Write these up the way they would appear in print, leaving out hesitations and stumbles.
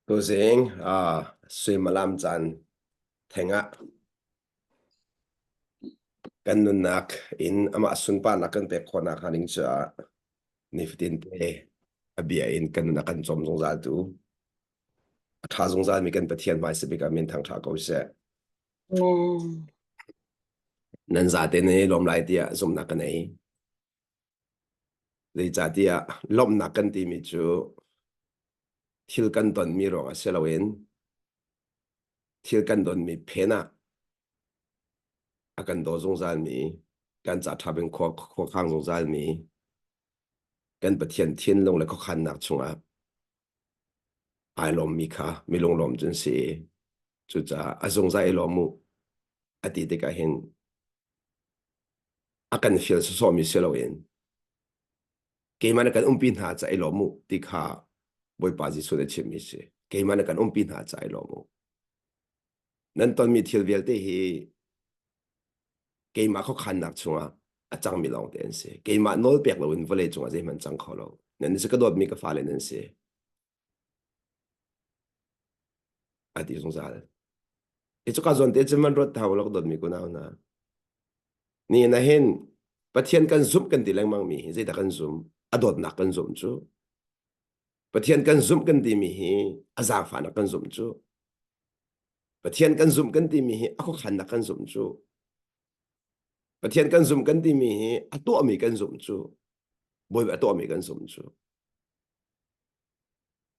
Tuzing suimilam caan theng ah kan nunnak in amah sunparnak kan pek khawhnak hnga ding caah nifatin te a bia in kan nun a kan cawm zungzal tu a ṭha zungzalmi kan Pathian hmaisa bik ah min thangṭha ko seh. Nan zate ne lawm lai tiah zumhnak ka nei. Zeicahtiah lawmhnak kan timi cu thil kan tonmi ruangah si loin thil kan donmi phen ah a kan daw zungzalmi, kan ca ṭha bing khua khuakhang zungzalmi, kan Pathian thinlung le khuakhannak chungah ai lawmmi kha mi lunglawm cu an si i cucaah a zungzal i lawm u a ti tikah hin a kan fial sawsawhmi si loin keimah na kan umpi hna ca i lawm u ti kha Bawipa Jesuh nih a chimmi si. Keimah na kan umpi hna ca i lawm u. Nan tonmi thil vialte hi keimah khuakhannak chungah a cangmi lawngte an si. Keimah nawl pek loin vawlei cungah zeihmanh cang kho lo. Nan si ka dawtmi ka fale nan si. A ti zungzal. I cuka zawn te cun man ruat thau lo ka dawtmi kunau hna. Ni na hin Pathian kan zumh kan ti lengmang mi hi zeidah kan zum? A dawtnak kan zumh cu. Pathian kan zumh kan timi hi a zaangfahnak kan zumh cu. Pathian kan zumh kan timi hi a khuakhannak kan zumh cu. Pathian kan zumh kan timi hi a tuahmi kan zumh cu. Bawipa a tuahmi kan zumh cu.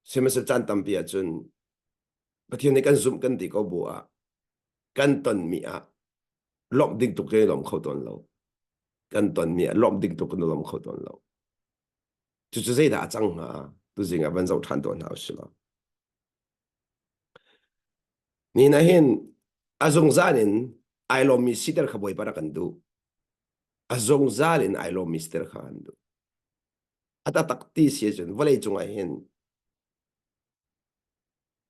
Sihmanhsehlaw caan tampi ahcun Pathian nih kan zumh kan ti ko bu ah kan tonmi ah lawmh ding tuk kan i lawm kho tawn lo. Kan tonmi ah lawmh ding tuk kan i lawm kho tawn lo. Cucu zeidah a cang hnga? Tuzing ah van zoh ṭhan tuah hna usih law. Ni na hin a zungzal in ai lawmmi siter kha Bawipa rak kan duh. A zungzal in ai lawmmi siter kha kan duh. A taktak ti si ahcun vawlei cungah hin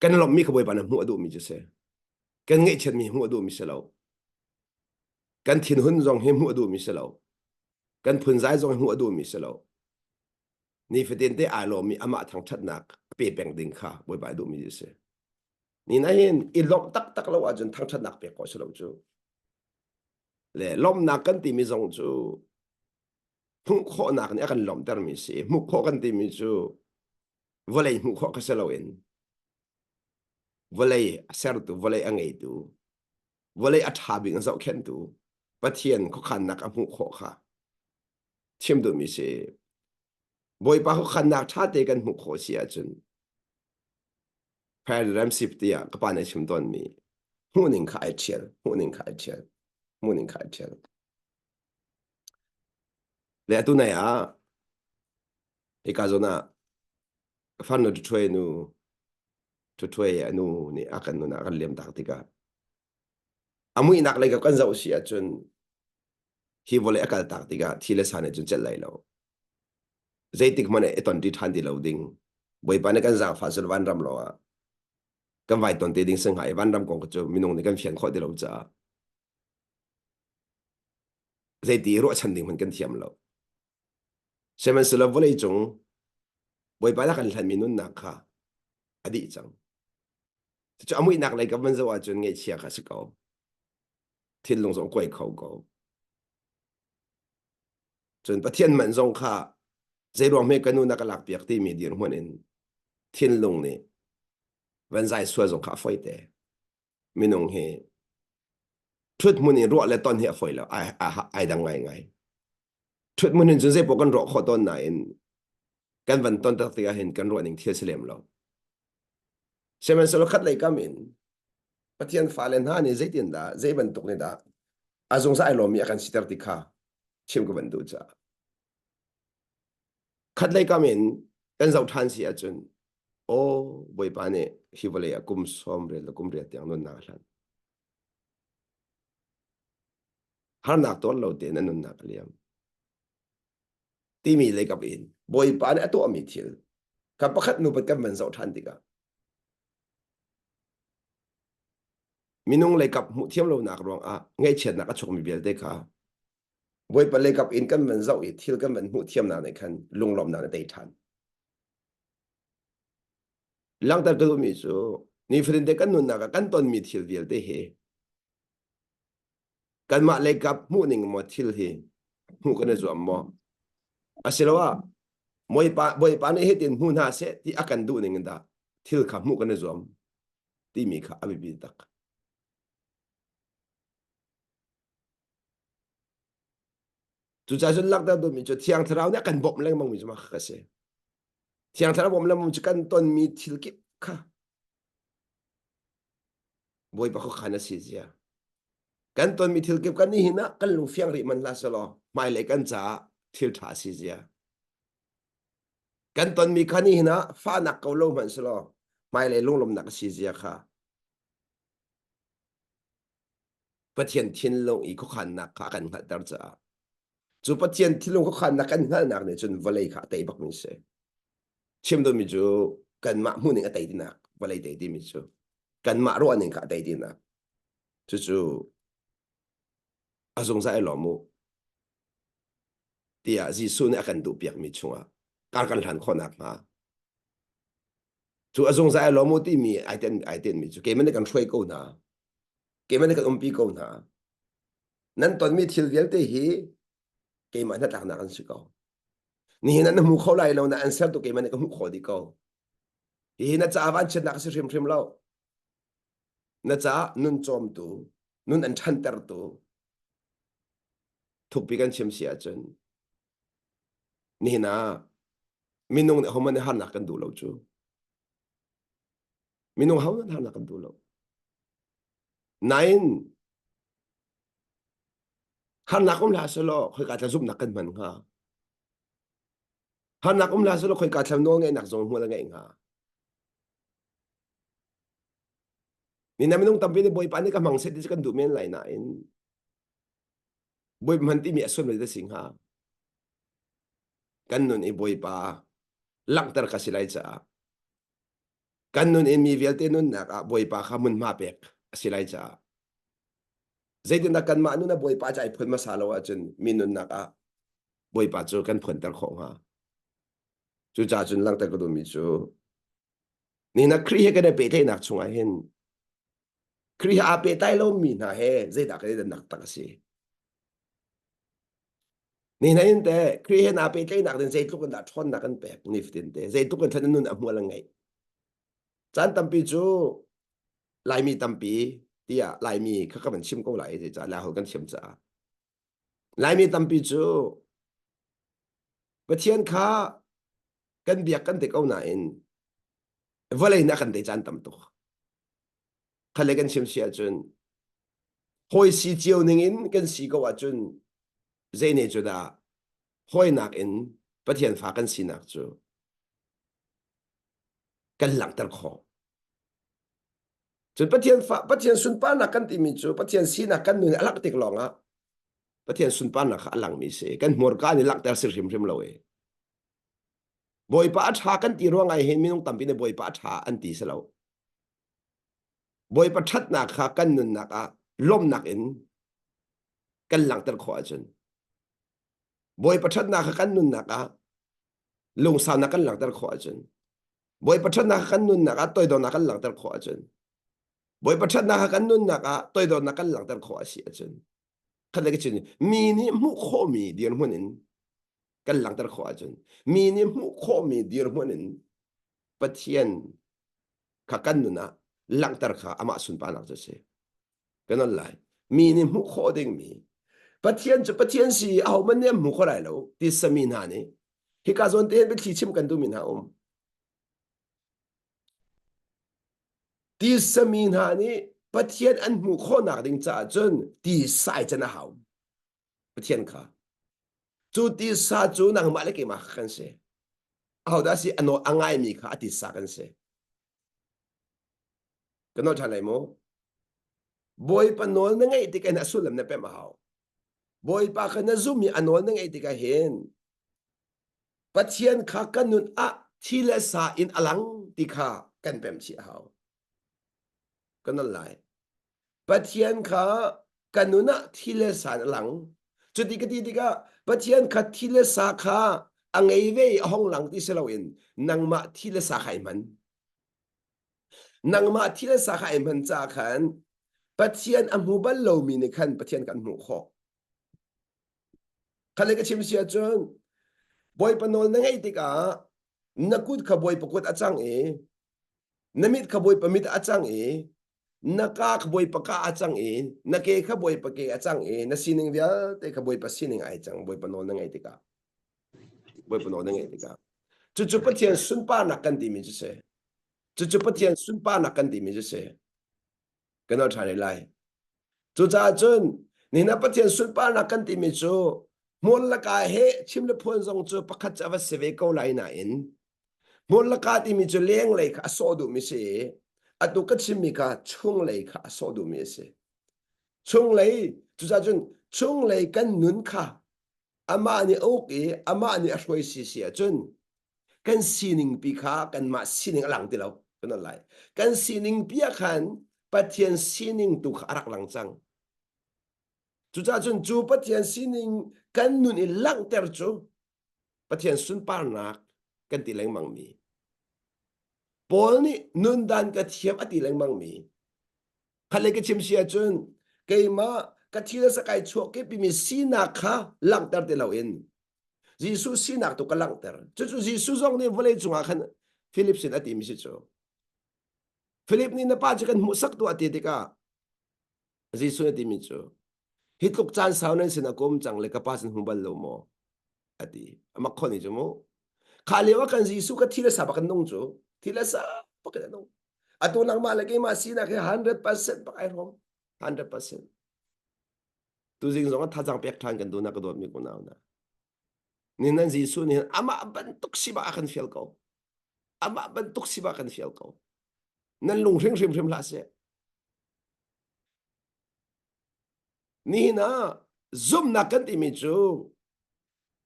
kan lawmhmi kha Bawipa nih hmuh a duhmi cu si. Kan ngaihchiatmi hmuh a duhmi si lo. Kan thinhun zong hi hmuh a duhmi si lo. Kan phunzai zong hi hmuh a duhmi si lo. Nifatin te ai lawmmi amah thangṭhatnak a pe peng ding kha Bawipa a duhmi a si. Ni na hin i lawmh taktak lo ahcun thangṭhatnak pek khawh si lo cu. Le lawmhnak kan timi zong cu hmuh khawhnak nih a kan lawmhtermi si. Hmuh khawh kan timi cu vawlei hmuh khawh kha si loin vawlei a sertu, vawlei a ngeitu, vawlei a ṭha bik a zohkhenhtu Pathian khuakhannak a hmuh khawh kha chim duhmi si. Bawipa khuakhannak ṭha te kan hmuh khawh si ahcun Prayer Ramsip tiah ka pa nih a chim tawnmi hmuhning kha ai ṭhial, hmuhning kha ai ṭhial, hmuhning kha ai ṭhial. Le atu nai ah hika zawn ah farnu ṭhuṭhuai nu ṭhuṭhuai a nu nih a kan nun ah kan liam tak tikah a muihnak lei kan zoh si ahcun hi vawlei a kal tak tikah thi le sa nih cun celh lai lo. Zeitik hmanh i ton ti ṭhan ti lo ding. Bawipa nih kan zaangfah cun vanram lawngah kan vai ton te ding si hnga i vanram kong cu minung nih kan fian khawh ti lo caah zeiti ruahchan ding hmanh kan thiam lo. Sihmanhsehlaw vawlei cung Bawipa nih a kan hlanmi nunnak kha a dih cang. Cucu a muihnak lei ka van zoh ahcun ngaihchia kha si ko. Thinlung zong kuai kho ko. Cun Pathian man zong kha zeiruang hme ka nu na ka lakpiak timi dirhmun in thinlung nih van zai sual zong kha a foi te. Minung hi ṭhut hmun in ruah le ton hi a foi lo, ai, ai dang ngaingai. Ṭhut hmun in cun zeipaoh kan ruah khawh tawn nain kan van ton tak tikah hin kan ruah ning thil si lem lo. Sihmanhsehlaw khat lei kam in Pathian fale hna nih zeitindah zei bantuk nih dah a zungzal ai lawmmi a kan siter ti kha chim ka van duh caah. Khat lei kam in kan zoh ṭhan si ahcun aw Bawipa nih hi vawlei ah kum sawm riat le kum riat tiang nunnak a hlan. Harnak tuar lo tein a nunnak a liam. Timi lei kap in Bawipa nih a tuahmi thil kan pakhat nu pat kan van zoh ṭhan tikah minung leikap hmuh thiam lonak ruangah ngaihchiatnak a chuakmi vialte kha Bawipa leikap in kan van zoh i thil kan van hmuh thiamnak nih khan lunglawmhnak a tei ṭhan. Langhter ka duhmi cu nifatin te kan nunnak ah kan tonmi thil vialte hi kanmah leikap hmuh ning maw thil hi hmuh kan i zuam maw? Asiloah Bawipa, Bawipa nih hitin hmu hna seh ti a kan duh ning in dah thil kha hmuh kan i zuam timi kha a biapi tak. Cucaah cun langhter duhmi cu Thiang Thlarau nih a kan bawmh lengmangmi cu mah kha si. Thiang Thlarau bawmh lengmang cu kan tonmi thil kip kha Bawipa khuakhan a si zia. Kan tonmi thil kip kan nihin ah kan lung fiang rih man hlah selaw hmailei kan caah thil ṭha a si zia. Kan tonmi kha nihin ah fahnak ko lo hmanh selaw hmailei lunglawmhnak a si zia kha Pathian thinlung i khuakhannak kha a kan hngalhter caah cu Pathian thinlung khuakhannak kan hngalhnak nih cun vawlei kha a tei bakmi a si. Chim duhmi cu kanmah hmuhning a tei tinak vawlei tei timi cu kanmah ruahning kha a tei tinak cucu a zungzal i lawm u tiah Jesuh nih a kan duhpiakmi chungah kar kan hlan khawh nakhnga cu a zungzal i lawm u timi ai ten ai tenmi cu keimah nih kan hruai ko hna keimah nih kan umpi ko hna nan tonmi thil vialte hi keimah hnatlaknak an si ko nihin an hmu kho lai lo na an sertu keimah nih ka hmuh khawh dih ko hihi na caah vanchiatnak a si hrimhrim lo na caah nun cawmtu nun an ṭhantertu thukpi kan chim si ahcun nihin ah minung nih hohmanh nih harnak kan duh lo cu minung hohmanh harnak kan duh lo nain harnak um hlah selaw khoika thla zumhnak kan hman hnga harnak um hlah selaw khoika thla nawl ngeihnak zong hmual a ngeih hnga Ni na minung tampi nih Bawipa nih ka hmang seh ti cu kan duh men lai nain Bawipa hman timi a sullam a si hnga. Kan nun i Bawipa langhter ka si lai caah kan nun i mi vialte nunnak ah Bawipa kha hmunhma pek a si lai caah zeitindah kanmah nun ah Bawipa cu ai phuan hmasa lo ahcun mi nunnak ah Bawipa cu kan phuanter khawh hnga. Cucaah cun langhter ka duhmi cu Nihin ah Khrih he kan i pehtlaihnak chungah hin Khrih he aa pehtlai lomi hna he zeidah kan i dannak tak a si? Nihin ah hin teh Khrih he naa pehtlaihnak din zeitluk in dah ṭhawnnak kan pek nifatin te zeitluk in thlan nun a hmual a ngeih. Caan tampi cu Laimi tampi tiah Laimi kha ka van chim ko lai zeicah Laiholh kan thiam caah. Laimi tampi cu Pathian kha kan biak kan ti ko nain vawlei nih a kan tei caan tam tuk. Khale kan chim si ahcun hawi si cio ning in kan si ko ahcun zei ne cu dah hawinak in Pathian fa kan sinak cu kan langhter khawh. Cun Pathian fa Pathian sunparnak kan timi cu Pathian sinak kan nun a langh tik lawngah Pathian sunparnak kha a langmi si. Kan hmurka nih langhter si hrimhrim lo e. Bawipa a ṭha kan ti ruangah hin minung tampi nih Bawipa a ṭha an ti si lo. Bawipa ṭhatnak kha kan nunnak ah lawmhnak in kan langhter khawh ahcun Bawipa ṭhatnak kha kan nunnak ah lungsaunak kan langhter khawh ahcun Bawipa ṭhatnak kha kan nunnak ah toidornak kan langhter khawh ahcun Bawipa ṭhatnak kha kan nunnak ah toidornak kan langhter khawh a si ahcun khat le cun mi nih hmuh khawhmi dirhmun in kan langhter khawh ahcun mi nih hmuh khawhmi dirhmun in Pathian kha kan nun ah langhter kha amah sunparnak cu a si. Kan on lai. Mi nih hmuh khawh dingmi Pathian cu Pathian si ahohmanh nih an hmu kho lai lo ti sami hna nih hika zawn te hin biathli chim kan duhmi hna um. Ti sami hna nih Pathian an hmuh khawhnak ding caah cun ti sai can a hau. Pathian kha. Cu tisa cu nangmah le keimah kha kan si. Ahodah si a nawl a ngaimi kha a tisa kan si. Ka nawl ṭhan lai mu. Bawipa nawl na ngeih tikah hin a sullam na pemh a hau. Bawipa kha na zum i a nawl na ngeih tikah hin Pathian kha kan nun ah thi le sa in a lang ti kha kan pemh chih a hau. Ka nawl lai. Pathian kha ka nun ah thi le sa in a lang. Cuti ka ti tikah Pathian kha thi le sa kha a ngei ve i a hong lang ti si loin nangmah thi le sa kha i hman. Nangmah thi le sa kha ai hman caah khan Pathian a hmu bal lomi nih khan Pathian kan hmuh khawh. Kha le ka chim si ahcun Bawipa nawl na ngeih tikah na kut kha Bawipa kut a cang i na mit kha Bawipa mit a cang i na ka kha Bawipa ka a cang i na ke kha Bawipa ke a cang i na sining vialte kha Bawipa sining ai cang Bawipa nawl na ngeih tikah Bawipa nawl na ngeih tikah cucu Pathian sunparnak kan timi cu si cucu Pathian sunparnak kan timi cu si kan nawl ṭhan lai cucaah cun nihin ah Pathian sunparnak kan timi cu hmual laka he chim le phuan zong cu pakhat cu a va si ve ko lai nain hmual laka timi cu lenglei kha a sawh duhmi si i atu ka chimmi kha chunglei kha a sawh duhmi a si chunglei cucaah cun chunglei kan nun kha amah nih a uk i amah nih a hruai si si ahcun kan sining pi kha kanmah sining a lang ti lo kan lai kan sining pi ah khan Pathian sining tu kha a rak lang cang cucaah cun cu Pathian sining kan nun i langhter cu Pathian sunparnak kan ti lengmang mi Paul nih nundan ka thiam a ti lengmang mi Khatlei ka chim si ahcun keimah ka thi le sakai chuah kipimi sinak kha langhter ti loin Jesuh sinak tu ka langhter. Cucu Jesuh zong nih vawlei cungah khan Philip sin a timi si cu. Philip nih na pa cu kan hmuhsak tuah ti tikah Jesuh nih a timi cu hi tluk caan sau nan sin a kum cang le ka pa sin hmu bal lo maw? A ti. Amak khon i cu mu. Kha lio ah kan Jesuh ka thi le sa bak kan nung cu. Thi le sa bak in a nung. Atu nangmah le keimah sinak hi 100% bak ai hrawm. 100%. Tuzing zong ah thazang pek ṭhan kan duhnak ka dawtmi unau hna. Ni nan Jesuh nih amah bantuk si ba a kan fial ko. Amah bantuk si ba kan fial ko. Nan lung hring hrimhrim hlah seh. Nihin ah zumhnak kan timi cu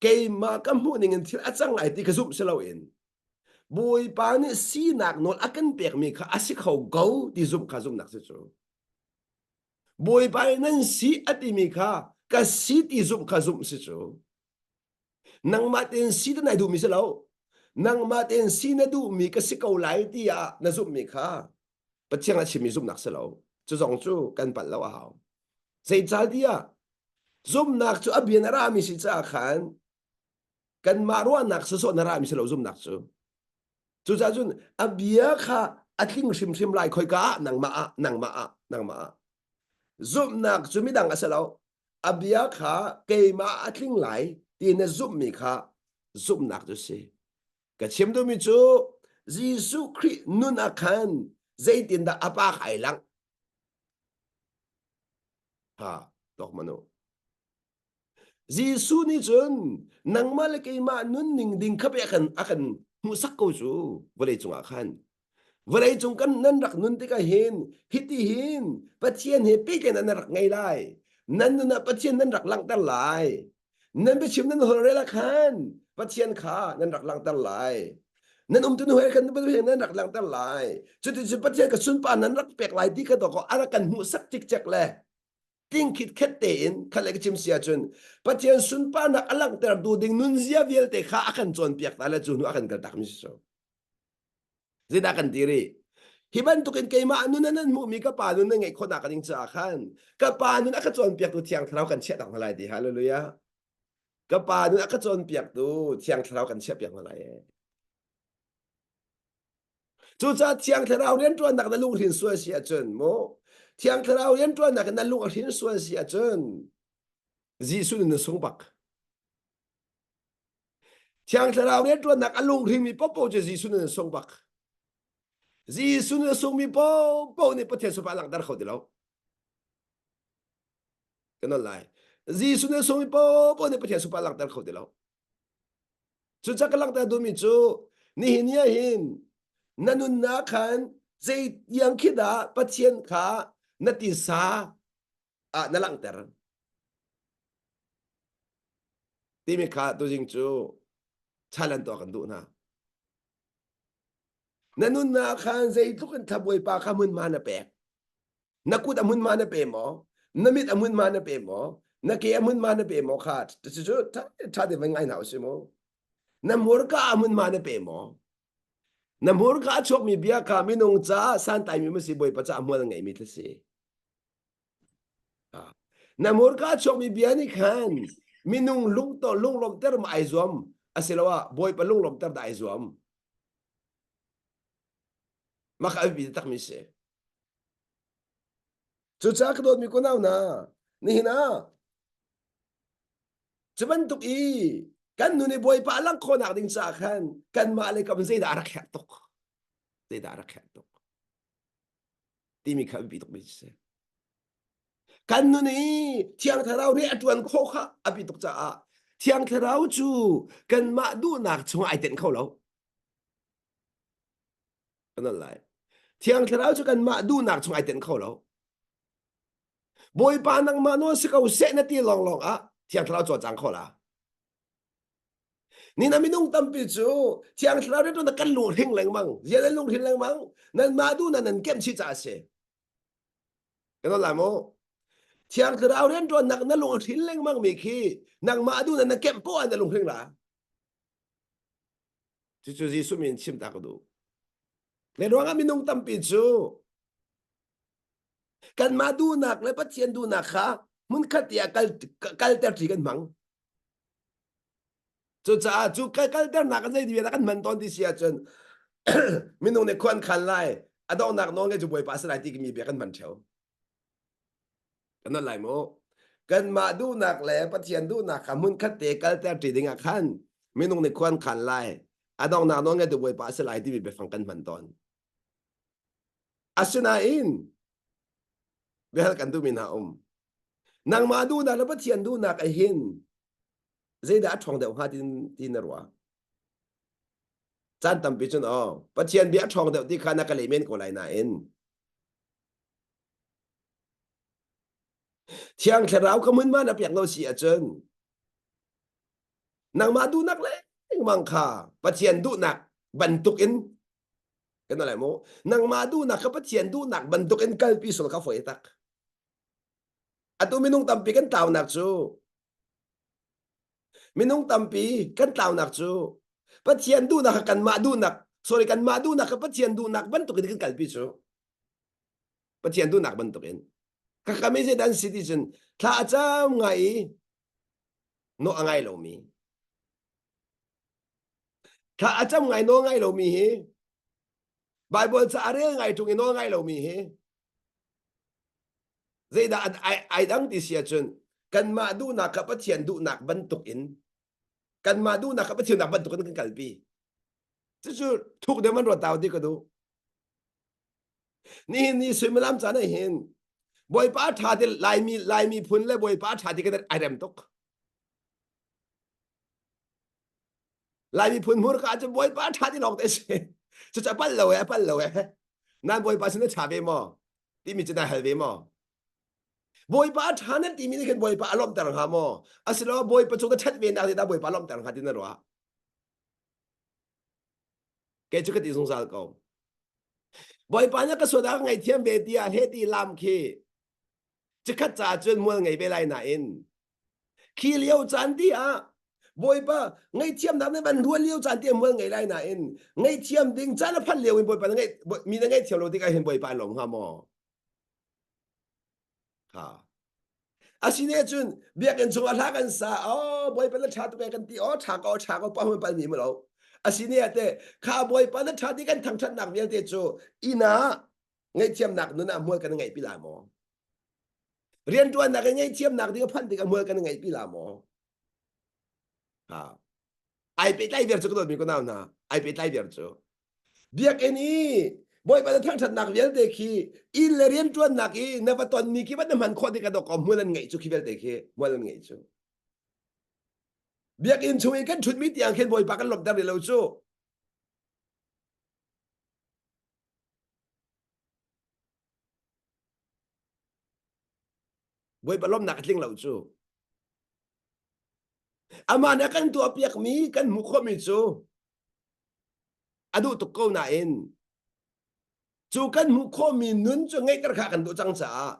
keimah ka hmuh ning in thil a cang lai ti ka zumh si loin Bawipa nih sinak nawl a kan pekmi kha a si kho ko ti zumh kha zumhnak si cu. Bawipa nih nan si a timi kha ka si ti zumh kha zumh si cu. Nangmah tein si te nai duhmi si lo. Nangmah tein si na duhmi ka si ko lai tiah na zumhmi kha Pathian a chimmi zumhnak si lo. Cu zong cu kan palh lo a hau. Zeicahtiah zumhnak cu a bia na rami si caah khan kanmah ruahnak sawsawh na rami si lo zumhnak cu. Cucaah cun a bia kha a tling hrimhrim lai khoika ah nangmah ah nangmah ah nangmah ah. Zumhnak cu midang a si lo. A bia kha keimah a tling lai ti na zumhmi kha zumhnak cu si. Ka chim duhmi cu Jesuh Khrih nun ah khan zeitindah a pa kha ai langh? Ha, tok manu. Jesuh nih cun nangmah le keimah nunning ding kha pek a kan a kan hmuhsak ko cu vawlei cungah khan. Vawlei cung kan nan rak nun tikah hin hiti hin Pathian he pehtlaihnak nan rak ngei lai. Nan nun ah Pathian nan rak langhter lai. Nan biachim nan holhrel ah khan Pathian kha nan rak langhter lai. Nan umtu nu he khan Pathian nan rak langhter lai. Cuticun Pathian ka sunpa nan rak pek lai ti kha dawkaw a rak kan hmuhsak cikcek le tling khitkhet tein khat le ka chim si ahcun Pathian sunparnak a langhter tu ding nunzia vialte kha a kan cawnpiak ta le cu hnu a kan kaltak mi si so. Zeidah kan ti rih? Hi bantukin keimah nun nan hmuhmi ka pa nun nan ngeih khawhnak ding caah khan ka pa nun a ka cawnpiaktu Thiang Thlarau kan chiah tak hna lai ti hallelujah. Ka pa nun a ka cawnpiaktu Thiang Thlarau kan chiahpiak hna lai. Cucaah Thiang Thlarau rianṭuannak na lunghrin sual si ahcun mu Thiang Thlarau rianṭuannak in na lung a hrin sual si ahcun Jesuh nun na sung bak. Thiang Thlarau rianṭuannak a lunghringmi paohpaoh cu Jesuh nun na sung bak. Jesuh nun a sungmi paohpaoh nih Pathian sunparnak a langhter kho ti lo. Kan nawl lai. Jesuh nun a sungmi paohpaoh nih Pathian sunparnak a langhter kho ti lo. Cucaah ka langhter duhmi cu nihin ni ah hin na nunnak khan zeitiang khi dah Pathian kha na tisa ah na langhter timi kha tuzing cu challenge tuah kan duh hna. Na nunnak khan zeitluk in thlabawipa kha hmunhma na pek. Na kut a hmunhma na pe maw? Na mit a hmunhma na pe maw? Na ke a hmunhma na pe maw kha cucu ṭha te van ngai hna usih mu. Na hmurka a hmunhma na pe maw? Na hmurka a chuakmi bia kha minung caah santlaimi ma si Bawipa caah hmual a ngeimi thil si. Na hmurka a chuakmi bia nih khan minung lungto lunglawmhter ma ai zuam asiloah Bawipa lunglawmhter dah ai zuam. Mah kha a biapi takmi si. Cucaah ka dawtmi kunau hna, nihin ah cu bantuk i kan nun i Bawipa a langh khawhnak ding caah khan kanmah le kam zeidah a rak herh tuk zeidah a rak herh tuk timi kha a biapi tukmi si. Kan nun i Thiang Thlarau nih a ṭuan khawh kha a biapi tuk caah Thiang Thlarau cu kanmah duhnak chungah ai tenh kho lo. Kan lai. Thiang Thlarau cu kanmah duhnak chung ai tenh kho lo. Bawipa nangmah nawl si ko seh na ti lawnglawng ah Thiang Thlarau cawlcang kho la. Ni na minung tampi cu Thiang Thlarau rianṭuan kan lunghring lengmang. Zia nan lunghring lengmang. Nanmah duhnak nan kemh chih caah a si. Kan lai mu. Thiang Thlarau rianṭuannak na lunghrin lengmang mi khi nangmah duhnak na kemh poah na lunghring la. Cucu Jesuh min chim ta ka duh. Le ruangah minung tampi cu kanmah duhnak le Pathian duhnak kha hmunkhat tiah kal kalter ṭi kan hmang. Cucaah cu kalternak kan zei bia kan hman tawn ti si ahcun minung nih khuan khan lai a donghnak nawl ngei cu Bawipa a si lai ti mi bia kan hman ṭheo. Kan non lai mu. Kanmah duhnak le Pathian duhnak kha hmunkhat te kalter ṭi ding ah khan minung nih khuan khan lai a donghnak nawl ngeitu Bawipa a si lai timi biafang kan hman tawn. Asinain biahal kan duhmi hna um. Nangmah duhnak le Pathian duhnak ah hin zeidah a ṭhawng deuh hnga ti, ti na ruah? Caan tampi cun aw Pathian bia a ṭhawng deuh ti kha na ka leh men ko lai nain Thiang Thlarau ka hmunhma na pek lo si ahcun nangmah duhnak lengmang kha Pathian duhnak bantukin kan lai mu nangmah duhnak kha Pathian duhnak bantukin kalpi sual kha foi tak atu minung tampi kan tlaunak cu minung tampi kan tlaunak cu Pathian duhnak kha kanmah duhnak sorry kanmah duhnak kha Pathian duhnak bantukin kan kalpi cu Pathian duhnak bantukin ka kami zei dan si ti cun thla a cam ngai i nawh a ngai lomi thla a cam ngai nawl ngai lomi hi Bible ca a rel ngai ṭung i nawl ngai lomi hi zeidah ai, ai dang ti si ahcun kanmah duhnak kha Pathian duhnak bantukin kanmah duhnak kha Pathian duhnak bantukin kan kalpi cucu thuk deuh man ruat tau ti ka duh Nihin ni suimilam caan ah hin Bawipa ṭha ti Laimi Laimi phun le Bawipa ṭha ti kan ai rem tuk. Laimi phun hmurka cu Bawipa ṭha ti lawng te si. Cucu a palh lo e, a palh lo e. Nan Bawipa sin na ṭha ve maw? Timi cu na hal ve maw? Bawipa a ṭha nan timi nih khin Bawipa a lawmhter hnga maw? Asiloah Bawipa cung na ṭhat ve nak nih dah Bawipa a lawmhter hnga ti na ruah? Kei cu ka ti zungzal ko. Bawipa nih ka sual a ka ngaihthiam ve tiah he ti lam khi cikhat caah cun mual ngei ve lai nain khi lio caan ti ah Bawipa ngaihthiamnak nih van rual lio caan ti ah mual ngei lai nain ngaihthiam ding caan a phanh lio in Bawipa na ngaih mi na ngaihthiam lo tikah hin Bawipa a lawm hnga maw? Ha. Asine cun biakinn chungah hla kan sa oh Bawipa na ṭha tuk e kan ti oh ṭha ko ṭha ko pa hmun pal mi lo asine ate kha Bawipa na ṭha ti kan thangṭhatnak vialte cu inn ah ngaihthiamnak nun ah hmual kan ngeih pi la maw rianṭuannak in ngaihthiamnak ding a phanh tikah hmual kan ngeih pi la maw ha ai pehtlai viar cu ka dawtmi ka nau hna ai pehtlai viar cu biakinn i bawipa na thangṭhatnak vialte khi inn le rianṭuannak i na va tonmi khi va na hman khawh tikah dawk hmual an ngeih cu khi vialte khi hmual an ngeih cu biakinn chung i kan ṭhutmi tiang khin bawipa kan lawmhter rih lo cu bawipa lawmhnak a tling lo cu Amah nih a kan tuahpiakmi kan hmuh khawhmi cu a duh tuk ko nain cu kan hmuh khawhmi nun cu ngeihter kha kan duh cang caah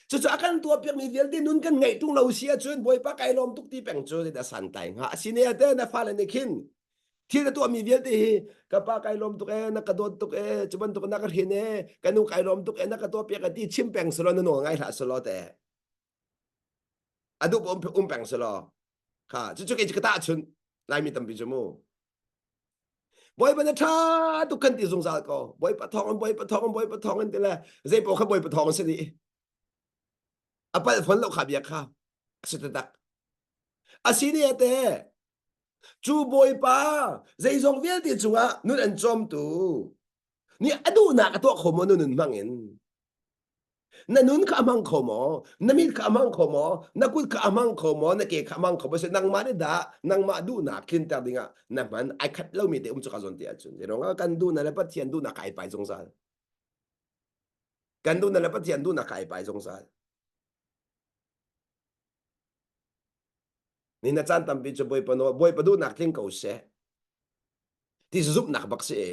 cucu a kan tuahpiakmi vialte nun kan ngeih tung lo si ahcun Bawipa kai lawm tuk ti peng cu zeidah santlai hnga asine te na fale nih khin. Thil na tuahmi vialte hi ka pa kai lawm tuk ee, na ka dawt tuk ee, cu bantuk na ka hrin ee, ka nu kai lawm tuk ee, na ka tuahpiak ee ti chim peng selaw na nawl ngai hlah selaw te. A duh um, um peng selaw. Kha, cucu kei cu ka tahchunh. Laimi tampi cu mu. Bawipa na ṭha tuk kan ti zungzal ko. Bawipa thawng in, Bawipa thawng in, Bawipa thawng in ti le zei paoh kha Bawipa thawng si dih. A palh fawn lo kha bia kha. A si taktak. A si ni ate cu Bawipa zeizong vialte cungah nun an cawmtu nih a duhnak a tuah kho maw na nun hmang in? Na nun kha a hmang kho maw? Na mit kha a hmang kho maw? Na kut kha a hmang kho maw? Na ke kha a hmang kho maw? Nangmah nih dah nangmah duhnak tlinter dingah na hman ai khat lomi te um cu ka zawn ti ahcun zeiruangah kan duhnak le Pathian duhnak kha ai pai zungzal. Kan duhnak le Pathian duhnak kha ai pai zungzal. Ni na caan tampi cu Bawipa nawl Bawipa duhnak tling ko seh. Ti zumhnak bak si e.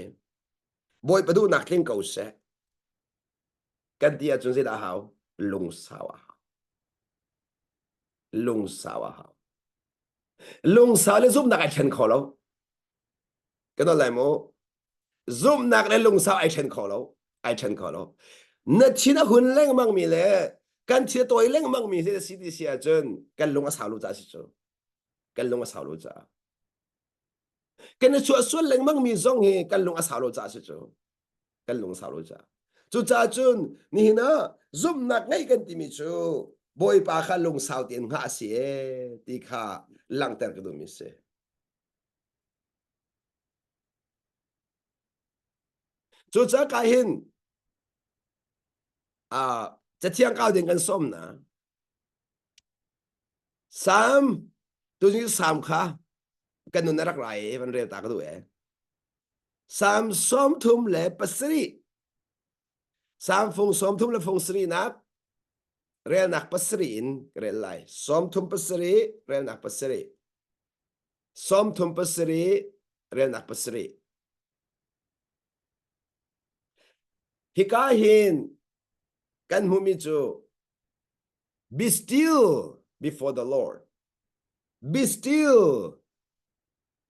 Bawipa duhnak tling ko seh. Kan ti ahcun zeidah a hau? Lungsau a hau. Lungsau a hau. Lungsau le zumhnak ai ṭhen kho lo. Kan nawl lai mu. Zumhnak le lungsau ai ṭhen kho lo. Ai ṭhen kho lo. Na thin a hun lengmang mi le kan thin a tawi lengmang mi hi si ti si ahcun kan lung a sau lo caah si cu. Kan lung a sau lo caah. Kan i chuah sual lengmang mi zong hi kan lung a sau lo caah si cu. Kan lung a sau lo caah. Cucaah cun nihin ah zumhnak ngeih kan timi cu Bawipa kha lungsau tein hngah a si ee ti kha langhter ka duhmi a si. Cucaah ka hin uh, cathiang kau ding kan sawm na. Sam tuni Sam kha kan nun a rak rai i van rel ta ka duh e. Sam 37. Sam fung 30 le fung sarih nak relnak pasarih in ka rel lai. 37 relnak pasarih. 37 relnak pasarih. Hika hin kan hmuhmi cu be still before the Lord. Be still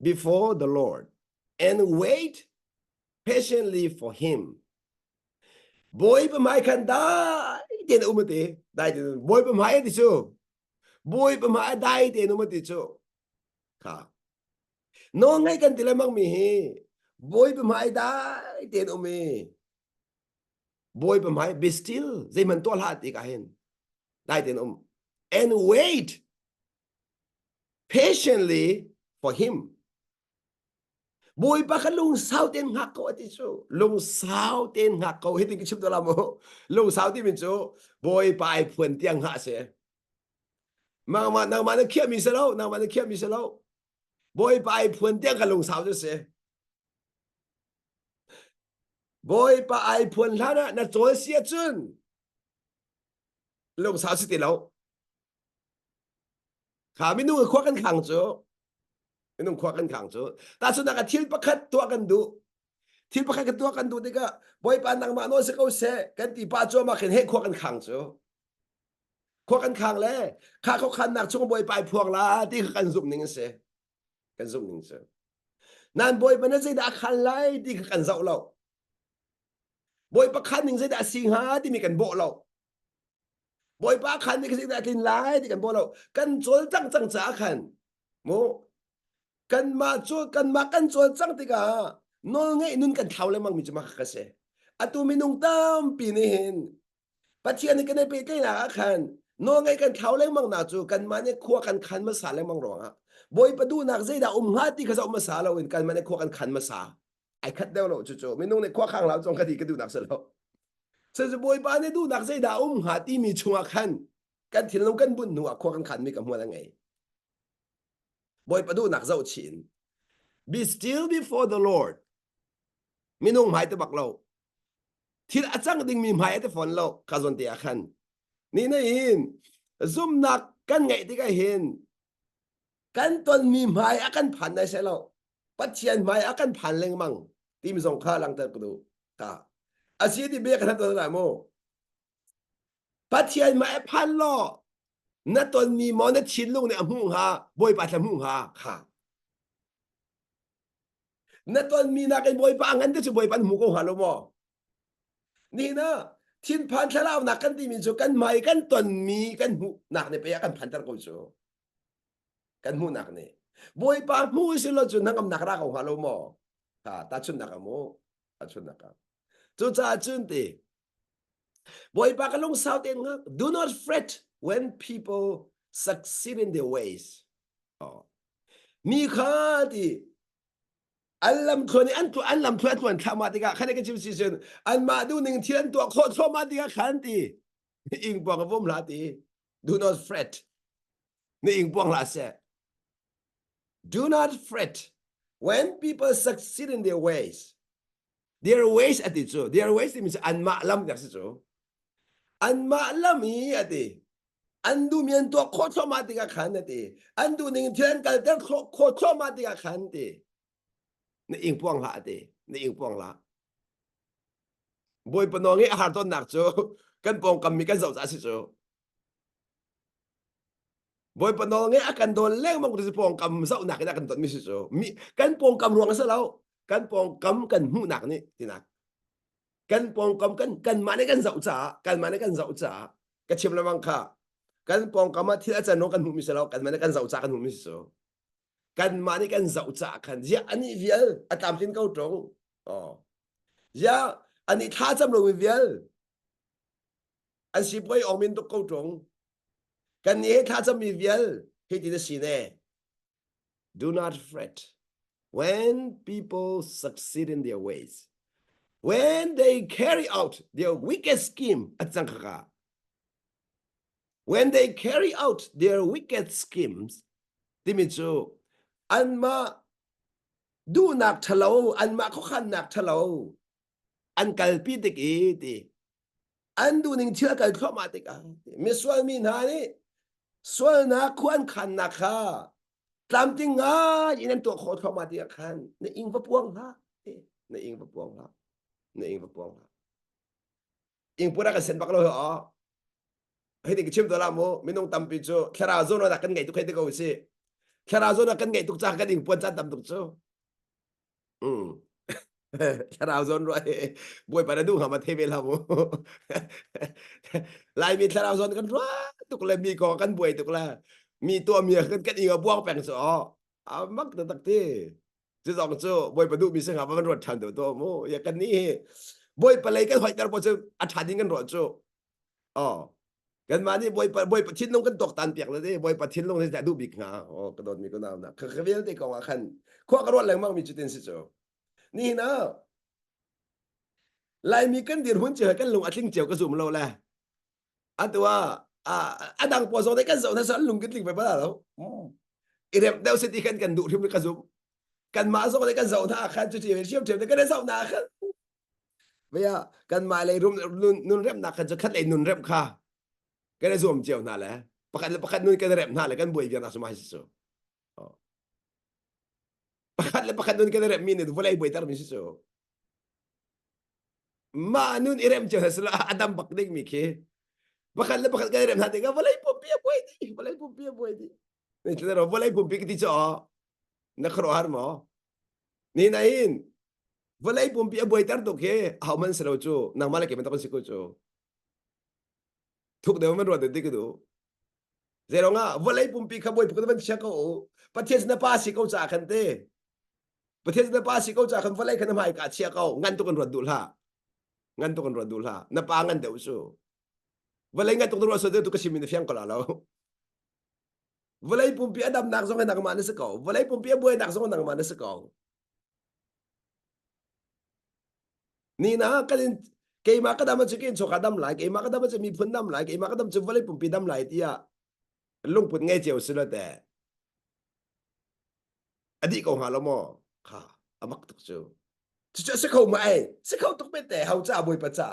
before the Lord and wait patiently for him. Bawipa hmai khan dai tein um ti dai tein Bawipa hmai ti cu Bawipa hmai dai tein um ti cu kha nawl ngaih kan ti lengmang mi hi Bawipa hmai dai tein um i Bawipa hmai be still zeihmanh tuah hlah ti ka hin dai tein um and wait patiently for him Bawipa kha lungsau tein hngak ko ati cu lungsau tein hngak ko hitin ka chim to la mu lungsau timi cu Bawipa ai phuan tiang hngah si Nangmah nangmah na khiahmi si lo nangmah na khiahmi si lo Bawipa ai phuan tiang ka lungsau cu si Bawipa ai phuan hlan ah na cawl si ahcun lungsau si ti lo Kha minung khua kan khang cu minung khua kan khang cu tahchunhnak ah thil pakhat tuah kan duh thil pakhat kan tuah kan duh tikah Bawipa nangmah nawl si ko seh kan ti pa cuahmah khin heh khua kan khang cu khua kan khang le kha khuakhannak chung Bawipa ai phuang la ti kha kan zumh ning a si kan zumh ning cu nan Bawipa na zeidah a khan lai ti kha kan zoh lo Bawipa khan ning zeidah a si hnga timi kan bawh lo Bawipa khan nih zeidah a tlin lai ti kan bawh lo kan cawlcang cang caah khan mu kanmah cu kanmah kan cawlcang tikah nawlngeih nun kan thlau lengmang mi cu mah ka si atu minung tampi nih hin Pathian nih kan i pehtlaihnak ah khan nawlngeih kan thlau lengmang nak cu kanmah nih khua kan khan hmasa lengmang ruangah Bawipa duhnak zeidah um hnga ti kha zoh hmasa loin kanmah nih khua kan khan hmasa ai khat deuh lo cucu minung nih khua khang lo zong ka ti ka duhnak si lo Cucu Bawipa nih duhnak zeidah um hnga timi chungah khan kan thinlung kan bunh hnu ah khua kan khanmi ka hmual a ngei. Bawipa duhnak zoh chih in be still before the Lord minung hmai te bak lo thil a cang dingmi hmai a te fawn lo ka zawn te ah khan ni na in zumnak kan ngeih tikah hin kan tonmi hmai a kan phan nai se lo Pathian hmai a kan phan lengmang timi zong kha langhter ka duh ta a si ti bia kan ton lai mu Pathian hmai a phan law na tonmi maw na thinlung nih a hmuh hnga Bawipa thla hmuh hnga kha. Na tonmi nakin Bawipa a ngan te cu Bawipa an hmu ko hnga lo maw? Nihin ah thinphan thlaraunak kan timi cu kan hmai kan tonmi kan hmuhnak nih pei a kan phanter ko cu. Kan hmuhnak nih. Bawipa hmu si lo cu hnangamnak ra ko hnga lo maw? Ha, tahchunhnak ah mu. Tahchunhnak ah. Cucaah cun ti Bawipa ka lungsau tein ngak. Do not fret when people succeed in their ways. Oh. Mi kha ti an lamthluan i an tu an lamthluan an tluan thluahmah tikah khan ka chim si cun anmah duhning thil an tuah khawh thluahmah tikah khan ti ingpuang a vum hlah ti do not fret na ingpuang hlah seh do not fret when people succeed in their ways their ways ati cu their ways timi cu anmah lam ti si cu anmah lam i ati an duhmi an tuah khawh thluahmah tikah khan ati an duh ning thil an kalter khawh thluahmah tikah khan ti na ing puang hlah ati na ing puang hlah Bawipa nawl ngeih a har tawnnak cu kan pawngkam mi kan zoh caah si cu Bawipa nawl ngeih a kan dawn lengmang tu pawngkam zohnak in a kan tonmi si cu mi kan pawngkam ruang a si lo kan pawngkam kan hmuhnak nih tinak kan pawngkam kan kanmah nih kan zoh caah kanmah nih kan zoh caah ka chim lengmang kha kan pawngkam ah thil a can kan hmuhmi si lo kanmah nih kan zoh caah kan hmuhmi si cu kanmah nih kan zoh caah khan ziah anih vial a tlamtlin ko ṭung oh ziah anih thla cam lomi vial an sipuai ong min tuk ko ṭung kan nih he thla cammi vial hi ti na si ne do not fret when people succeed in their ways when they carry out their wicked scheme at cang kha when they carry out their wicked schemes timi cu anmah duhnak ṭhalo anmah khuakhannak ṭhalo an kalpi tik i ti an duhning thil a kal thluahmah tikah misual mi hna nih sualnak khua an khannak kha tlamtling ngai in an tuah khawh thluahmah tikah khan na ing va puang hlah na ing va puang hlah na ing va puang hlah ing pura kan sen bak lo ho hei ka chim to la mu minung tampi cu thlarau zawn kan ngeih tuk hei te ko si thlarau zawn kan ngeih tuk ca kan ing puan caan tam tuk cu Thlarau zawn ruah hi Bawipa na duh hnga ma thei ve hlah mu. Laimi thlarau zawn kan ruah tuk le mi kong kan buai tuk le mi tuah mi kan kan ing a buang peng cu aw a mak taktak ti. Cu zong cu Bawipa duh mi si hnga ma kan ruat ṭhan deuh to mu. Ya kan nih hi Bawipa lei kan hoihter paoh cu a ṭha ding kan ruah cu. Aw kanmah nih Bawipa Bawipa thinlung kan tuaktan piak le Bawipa thinlung hi duh bik hnga. Aw ka dawtmi ka nau na. Kha kha vialte kong ah khan khua ka ruat lengmang mi cu tin si cu. Nihin ah Laimi kan dirhmun cio kan lung a tling cio ka zum lo le. Atu ah a dang pawl zong nih kan zoh hna an lung kan tling ve bal lo. I rem deuh si ti khan kan duh hrim ka zum. Kanmah zong nih kan zoh hna khan cu ci hriam ṭhiam kan zoh hna khan Vaya kanmah lei rum nun remnak khan cu khat lei nun remh kha kan i zuam cio hna le pakhat le pakhat nun kan i remh hna le kan buai viar nak cu mah si cu. Pakhat le pakhat nun kan i remh mi nih vawlei buaiter mi si cu. Mah nun i remh cio hna sila a dam bak ding mi khi pakhat le pakhat kan i remh hna tikah vawlei pumpi a buai dih vawlei pumpi a buai dih. Vawlei pumpi ka ti cu na khuaruahhar maw? Ni nain vawlei pumpi a buaiter tuk hi ahohmanh si lo cu nangmah le keimah tak si ko cu thuk deuh man ruat ti ka duh zeirong ah vawlei pumpi kha bawi van chia ko u pathian sin na pa si ko ca khan te pathian sin na pa si ko ca khan vawlei kha na hmai ka chia ko ngan tuk an ruat duh hlah ngan tuk an ruat duh hlah na pa ngan deuh su vawlei ngan tuk na ruat so tu ka sim in fiang ko la lo vawlei pumpi a damnak zong hi nangmah na si ko vawlei pumpi a buainak zong nangmah na si ko Ni na kan in keimah ka dam cu ke chawka dam lai keimah ka dam cu miphun dam lai keimah ka dam cu vawlei pumpi dam lai tiah lungput ngei cio si lo te a dih ko hnga lo maw kha a mak tuk cu cucu a si kho ma ei si kho tuk pe te ho ca bawipa ca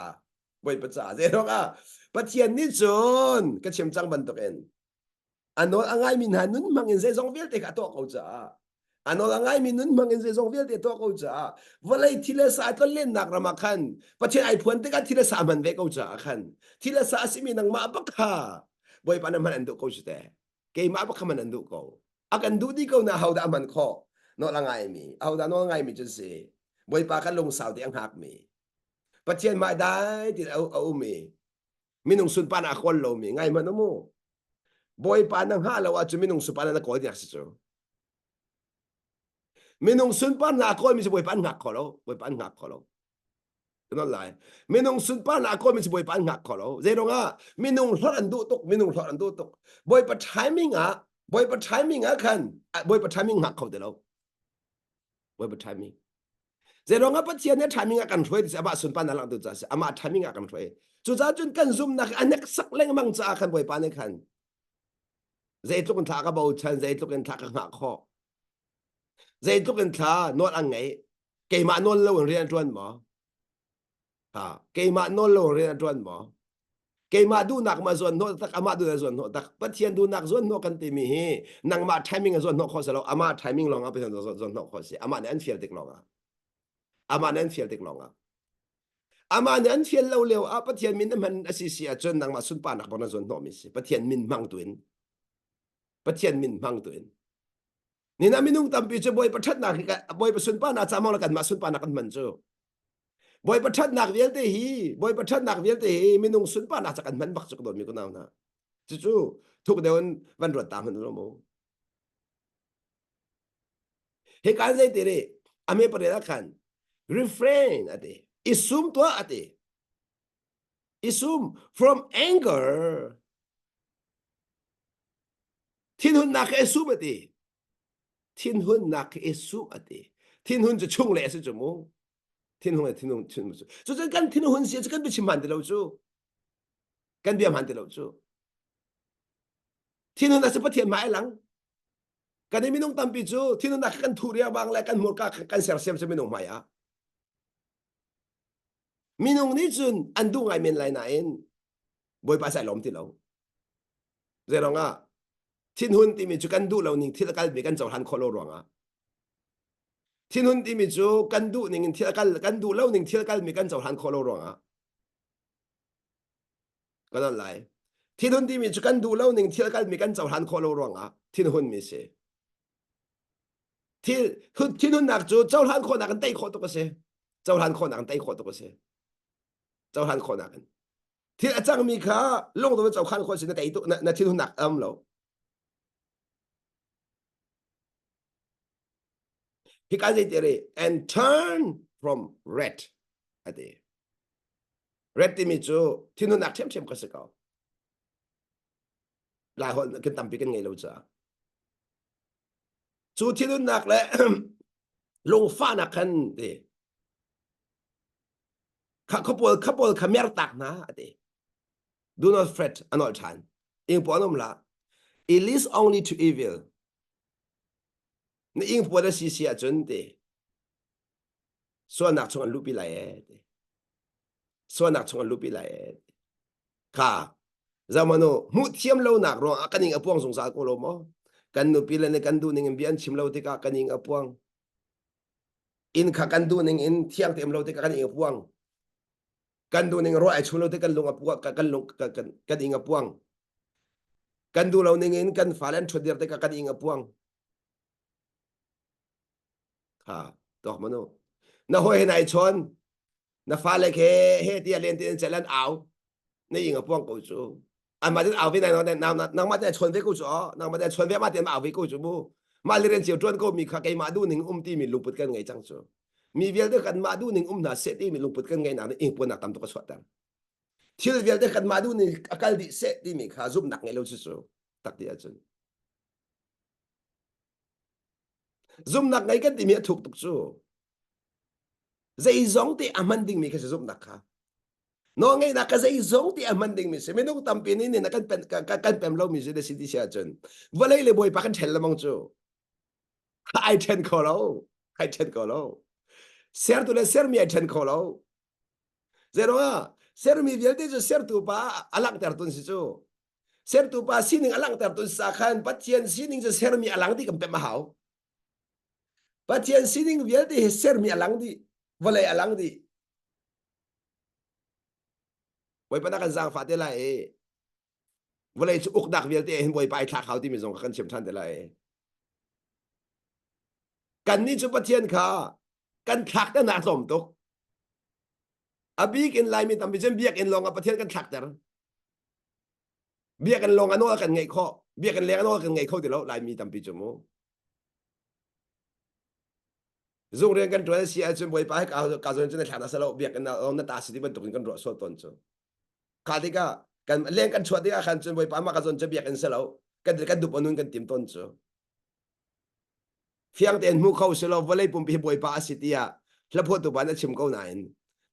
bawipa ca zei ah pathian nih cun ka chim cang bantukin A nawl a ngaimi hna nun hmang in zeizong vialte kha a tuah ko caah a nawl a ngaimi nun hmang in zeizong vialte a tuah ko caah vawlei thi le sa tlonlennak ram ah khan Pathian ai phuan tikah thi le sa hman ve ko caah khan thi le sa a simi nangmah bak kha Bawipa na hman an duh ko cu te keimah bak kha man an duh ko a kan duh dih ko na ho dah a hman khawh? Nawl a ngaimi. Ahodah nawl ngaimi cu si? Bawipa kan lungsau te a hngakmi. Pathian mah dai ti a um i minung sunparnak a kawl lomi ngai hmanh u mu. Bawipa na hngah lo ahcun minung sunparnak na kawl tinak si cu. Minung sunparnak a kawlmi cu Bawipa an hngak kho lo. Bawipa an hngak kho lo. Kan lai. Minung sunparnak a kawlmi cu Bawipa an hngak kho lo. Zeiruang ah minung hlorh an duh tuk, minung hlorh an duh tuk. Bawipa timing ah, Bawipa timing ah khan Bawipa timing hngak kho ti lo. Bawipa timing. Zeiruang ah Pathian nih timing ah kan hruai ti amah sunparnak langhter caah si. Amah timing ah kan hruai. Cucaah cun kan zumhnak a hneksak lengmang caah khan Bawipa nih khan zeitluk in thla ka bochan, zeitluk in thla ka hngah khawh. Zeitluk in thla nawl an ngeih. Keimah nawl lo in rian a ṭuan maw? Ha, keimah nawl lo in rian a ṭuan maw? Keimah duhnak ma zuan hnawh tak, amah duhnak zuan hnawh tak. Pathian duhnak zuan hnawh kan timi hi nangmah timing a zuan hnawh khawh si lo, amah timing lawng ah Pathian zuan hnawh khawh si. Amah nih an fial tik lawng ah. Amah nih an fial tik lawng ah. Amah nih an fial lo lio ah Pathian min na hman a si si ahcun nangmah sunparnak bang na zuan hnawhmi si. Pathian min hmang tu in. Pathian min hmang tu in. Nina minung tampi cu Bawipa ṭhatnak hi Bawipa sunparnak ca maw kanmah sunparnak kan hman cu. Bawipa ṭhatnak vialte hi Bawipa ṭhatnak vialte hi minung sunparnak ca kan hman bak cu ka dawtmi kunau hna. Cucu thuk deuh in van ruat ta hmanh u mu. Hi kan zei ti ri ame pare ah khan refrain ati isum tuah ati isum from anger thinhunnak kha isum ati thinhunnak kha isum ati thinhun cu chung le a si cu mu thinhun le thinhun thinhun cu cucun kan thinhun si cu kan biachim hman ti lo cu kan bia hman ti lo cu thinhun a si pathian hmai lang Kan i minung tampi cu thinhunnak kan thuh riangmang le kan hmurka kan sersiam cu minung hmai ah. Minung nih cun an duh ngai men lai nain Bawipa sai lawm ti lo. Zeiruang ah thinhun timi cu kan duh lo ning thil a kalmi kan cohlan khawh lo ruangah. Thinhun timi cu kan duh ning in thil a kal kan duh lo ning thil a kalmi kan cohlan khawh lo ruangah. Kan on lai. Thinhun timi cu kan duh lo ning thil kalmi kan cohlan khawh lo ruangah thinhun mi si. Thil thinhunnak cu cohlan khawhnak in tei khawh tuk a si. Cohlan khawhnak in tei khawh tuk a si. Cohlan khawhnak in. Thil a cangmi kha lungdong in cohlan khawh si na tei tuk na, na thinhunnak a um lo. Hika zei ti ri and turn from red ati. Red timi cu thinhunnak ṭhiamṭhiam ka si ko. Lai holh kan tampi kan ngei lo caah. Cu thinhunnak le lungfahnak khan ti kha khapawl khapawl kha mer tak hna ati. Do not fret a nolh ṭhan. Ing puan um la. It leads only to evil. Na ing puan a si si ahcun ti sualnak chung an luhpi lai ee ti. Sualnak chung an luhpi lai ee ti. Kha zamanu hmuh thiam lonak ruang ah kan ing a puang zungzal ko lo maw? Kan nupi le nih kan duh ning in bia an chim lo tikah kan ing a puang. Inn kha kan duh ning in thiang te um lo tikah kan ing a puang. Kan duh ning ruah ai chum lo tik kan lung a puang kan lung kan kan ing a puang. Kan duh lo ning in kan fale an ṭhut dir tikah kan ing a puang. Ha tuak manu. Na hawi he nai chawn. Na fale ke he tia len tin chalan au. Na ing a puang ko cu. Anmah tin au ve nai nangmah tin chawn ve ko cu nangmah tin chawn ve mah tin au ve ko cu mu. Mah le rian cio ṭuan ko mi kha keimah duh ning um ti mi lungput kan ngei cang cu. Mi vialte kan mah duh ning um hna seh ti mi lungput kan ngei nak nih ingpuannak tam tuk a chuahter. Thil vialte kan mah duh ning a kal dih seh timi kha zumhnak ngei lo cu cu tak ti ahcun. Zumhnak ngei kan timi a thuk tuk cu. Zeizong te a hman dingmi kha si zumhnak kha. Nawlngeihnak kha zeizong te a hman dingmi si. Minung tampi nih nih kan pen, kan pem lomi si na si ti si ahcun vawlei le Bawipa kan ṭhen lemang cu. Ai ṭhen kho lo. Ai ṭhen kho lo. Sertu le sermi ai ṭhen kho lo. Zeiruangah sermi vialte cu sertu pa a langhter tun si cu. Sertu pa sining a langhter tu sa khan Pathian sining cu sermi a lang dih kan pemh a hau. Pathian sining vialte hi sermi a lang dih, vawlei a lang dih. Bawipa na kan zaangfah te lai i vawlei cu uknak vialte hin Bawipa ai thlak hau timi zong kha kan chim ṭhan te lai. Kannih cu Pathian kha kan thlak te nak tlawm tuk. A bik in Laimi tampi cun biakinn lawng ah Pathian kan thlakter. Biakinn lawng ah nawl kan ngeih khawh. Biakinn leng ah nawl kan ngei kho ti lo Laimi tampi cu mu. Zung rian kan ṭuan a si ahcun Bawipa he ka zawn cun na thlak na si lo biakinn ah na ta si ti bantukin kan ruah sual tawn cu. Kha tikah kan leng kan chuah tikah khan cun Bawipa mah ka zawn cu biakinn si lo kan kan dup anun kan tim tawn cu. Fiang tein hmu kho si lo vawlei pumpi hi Bawipa a si tiah hlaphuahtu pa nih a chim ko nain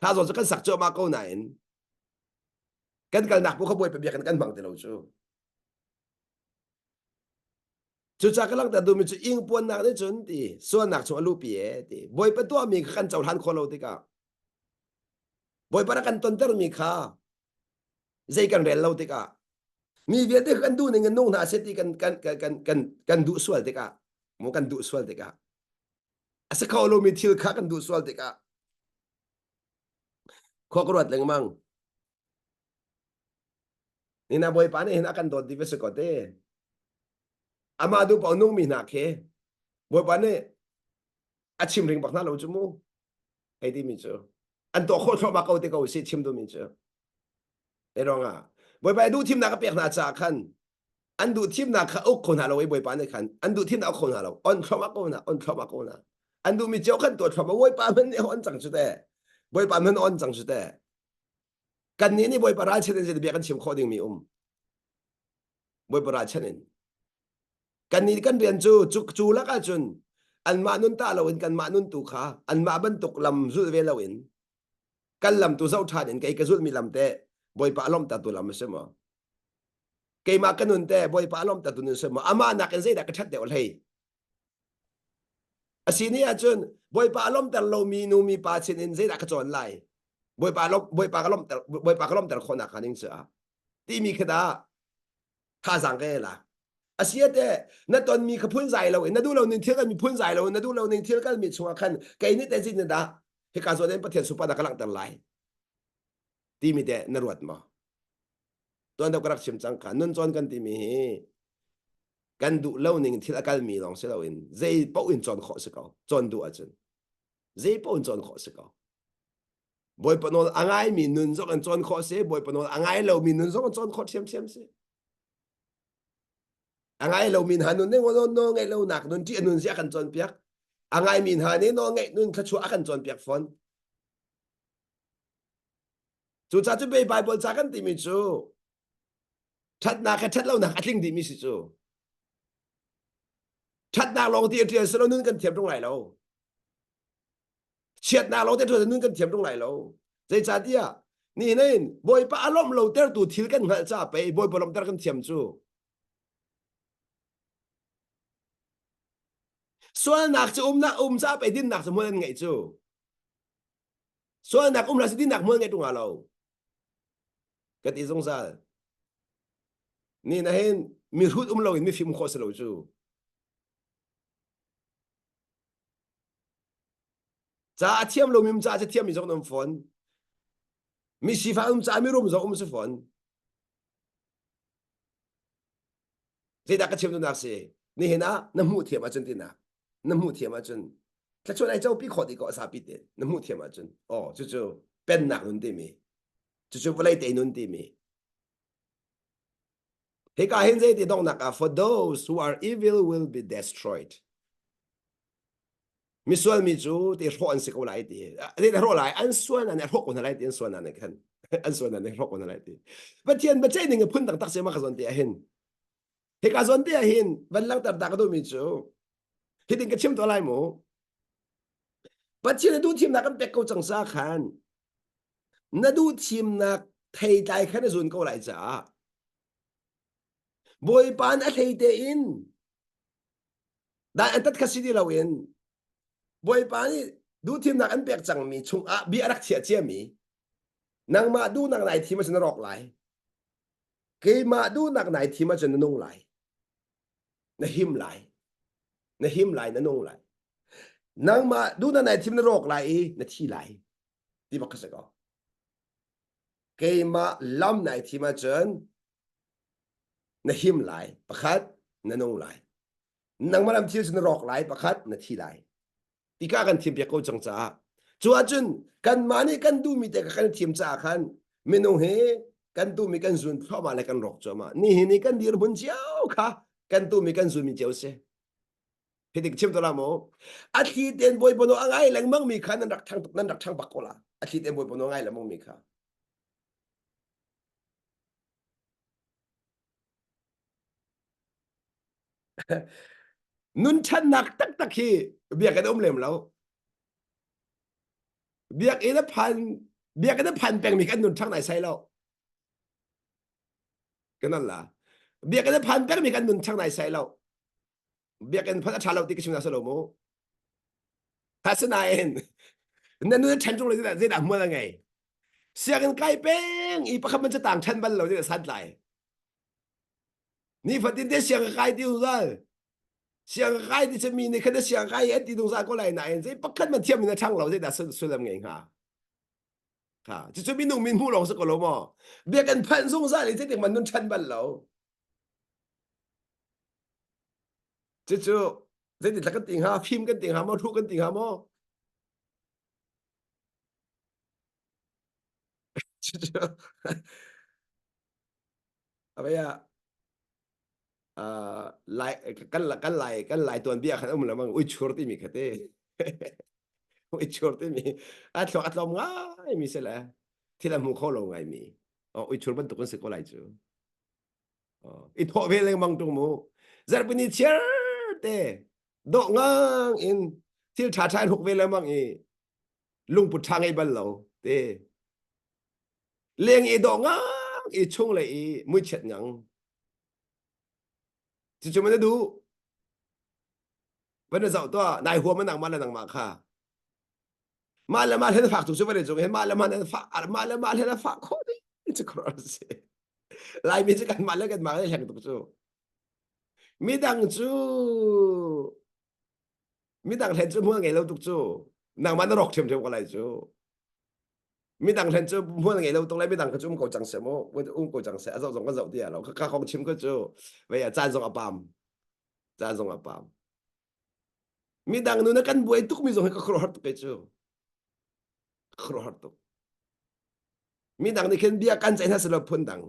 tha zawn cu kan sak cuahmah ko nain kan kalnak bu kha Bawipa biakinn kan hmang ti lo cu. Cucaah ka langhter duhmi cu ingpuannak nih cun ti sualnak chung a luhpi e ti Bawipa tuahmi kha kan cohlan khawh lo tikah Bawipa rak kan tontermi kha zei kan rel lo tikah mi vialte kan duh ning in nung hna seh ti kan kan kan kan kan duh sual tikah mu kan duh sual tikah a si kho lomi thil kha kan duh sual tikah khua ka ruat lengmang Nina Bawipa nih hin a kan dawt ti va si ko te. Amah duh paoh nungmi hna khi Bawipa nih a chim ring bak hna lo cu mu. Hei timi cu. An tuah khawh thluahmah ko te ko si chim duhmi cu. Te ruangah Bawipa duh thimnak a pek hna caah khan an duh thimnak kha uk kho hna lo i Bawipa nih khan an duh thimnak uk kho hna lo. On thluahmah ko hna, on thluahmah ko hna. An duhmi cio khan tuah thluahmah. Bawipa hmanh nih on cang cu te. Bawipa hmanh on cang cu te. Kannih nih Bawipa ralchan in zei bia kan chim khawh dingmi um. Bawipa ralchan in. Kannih kan rian cu cu, cu lak ahcun anmah nun tah loin kanmah nun tu kha anmah bantuk lam zulh ve loin kan lam tu zoh ṭhan in kei ka zulhmi lam te Bawipa a lawmhtertu lam a si maw? Keimah ka nun te Bawipa a lawmhtertu nun si maw? Amah nakin zeidah ka ṭhat deuh hlei? A si ni ahcun Bawipa a lawmhter lomi nu mi pa sin in zeidah ka cawn lai? Bawipa Bawipa ka lawmhter Bawipa ka lawmhter khawhnak hnga ding cu ah timi khi dah thazaang ka lak. A si te na tonmi kha phunzai loin na duh lo ning thil kalmi phunzai loin na duh lo ning thil kalmi chungah khan kei nih te zin dah hika zawn in Pathian sunparnak ka langhter lai timi te na ruat maw? Tuan deuh ka rak chim cang kha nun cawn kan timi hi kan duh lo ning thil a kalmi lawng si loin zei paoh in cawn khawh si ko cawn duh ahcun zei paoh in cawn khawh si ko Bawipa nawl a ngaimi nun zong in cawn khawh si Bawipa nawl a ngai lomi nun zong in cawn khawh ṭhiamṭhiam si a ngai lomi hna nun nih nawl ngeih lonak nun ṭih a nun zia a kan cawnpiak a ngaimi hna nih nawl ngeih nun thluachuah a kan cawnpiak fawn cucaah cu Bible ca kan timi cu Ṭhatnak he ṭhatlonak a tling dihmi si cu. Ṭhatnak lawng ti a ṭial silo nun kan thiam ṭung lai lo. Chiatnak lawng ti a ṭial nun kan thiam ṭung lai lo. Zeicahtiah nihin in Bawipa a lawmh lo tertu thil kan hngalh caah pei Bawipa lawmhter kan thiam cu. Sualnak cu umnak um caah pei dinnak cu hmual an ngeih cu. Sualnak um hlah si dinnak hmual ngeih ṭung lo. Ka ti zungzal. Ni na hin mihrut um loin mifim khawh si lo cu. Ca a thiam lomi um ca a thiammi zong um fawn. Mi sifak um ca mirum zong um si fawn. Zeidah ka chim duhnak si? Nihin ah na hmuh thiam ahcun tinak. Na hmuh thiam ahcun thluachuah ai copi khawh dih ko a zapi te na hmuh thiam ahcun aw cucu pennak nun timi cucu vawlei te nun timi hika hin zei ti donghnak ah for those who are evil will be destroyed misual mi cu ti hrawh an si ko lai ti ti hrawh lai an sual na nih hrawh ko hna lai ti an sual na nih khan an sual na nih hrawh ko hna lai ti Pathian biaceih ning phun tak tak se ma ka zawn te ah hin hika zawn te ah hin van langhter ta ka duhmi cu hitin ka chim to lai mu Pathian na duh thimnak kan pek ko cang sa khan na duh thimnak theitlai khan na zun ko lai caah Bawipa a hlei tein dan an tat kha si ti loin Bawipa nih duhthimnak an pek cangmi chungah bia a rak chiah ciami nangmah duhnak nai thim ahcun na rawk lai keimah duhnak nai thim ahcun na nung lai na him lai na him lai na nung lai nangmah duhnak nai thim na rawk lai i na thi lai ti bak kha si ko keimah lam nai thim ahcun na him lai pakhat na nung lai nangmah lam thil cu na rawk lai pakhat na thi lai. Tika kan thim piak ko cang caah. Cu ahcun kanmah nih kan duhmi te kha kan thim caah khan minung hi kan duhmi kan zun thluahmah le kan rawk cuahmah. Nihin i kan dirhmun cio kha kan duhmi kan zunmi cio si. Hitik chim to la mu. A thli ten bawipa nawl a ngai lengmang mi kha nan rak thang tuk nan rak thang bak ko la. A thli ten bawipa nawl a ngai lengmang mi kha. Nun ṭhannak taktak hi biakinn a um lem lo. Biakinn a phan biakinn a phan pengmi kan nun ṭhang nai sai lo. Kan la. Biakinn a phan pengmi kan nun ṭhang nai sai lo. Biakinn phanh a ṭha lo ti ka chim na si lo mu. Asinain na nun a ṭhen ṭung lo zeidah hmual a ngei. Sianginn kai peng i pakhat man catang ṭhen bal lo zeidah santlai. Nifatin te siang ka kai ti zungzal. Siang ka kai ti cu mi nih khan na siang kai an ti zungzal ko lai nain zei pakhat man thiam in na ṭhang lo zeidah sullam ngei hnga. Ha, cucu minung min hmuh lawng si ko lo maw? Biakinn phanh zungzal i zeitik man nun ṭhen bal lo. Cucu zeitin kan ti hnga? Fim kan ti hnga maw? Hruh kan ti hnga maw? Cucu Abaya lai kan kan lai kan lai tuan bia khan um lamang ui chur timi kha te ui chur timi a thluak a tlawm ngai mi se le thil a hmu kho lo ngai mi ui chur bantuk an si ko lai cu i thawh ve lengmang tung mu zarhpini chiar te dawh ngang in thil ṭha ṭha in huk ve lengmang i lungput ṭha ngei bal lo te leng i dawh ngang i chung le i muichiat ngang cucu man na duh van na zoh tuah nai huam nangmah le nangmah kha mah le mah hlen fak tuk cu vawlei cung hin mah le mah fah mah le mah hlen fah khawh ding cu khor si laimi cu kan mah le kan mah le hleng tuk cu midang cu midang hlen cu hmual ngei lo tuk cu nangmah na rawk ṭhiamṭhiam ko lai cu midang hlen cu hmual ngei lo tuk lai midang kha cu um ko cang seh mu um ko cang seh a zoh zong ka zoh ti lo ka kong chim ko cu vei caan zong a pam caan zong a pam midang nu na kan buai tuk mi zong hi ka khuaruahhar tuk kei cu ka khuaruahhar tuk midang nih khin bia kan ceih hna silo phun dang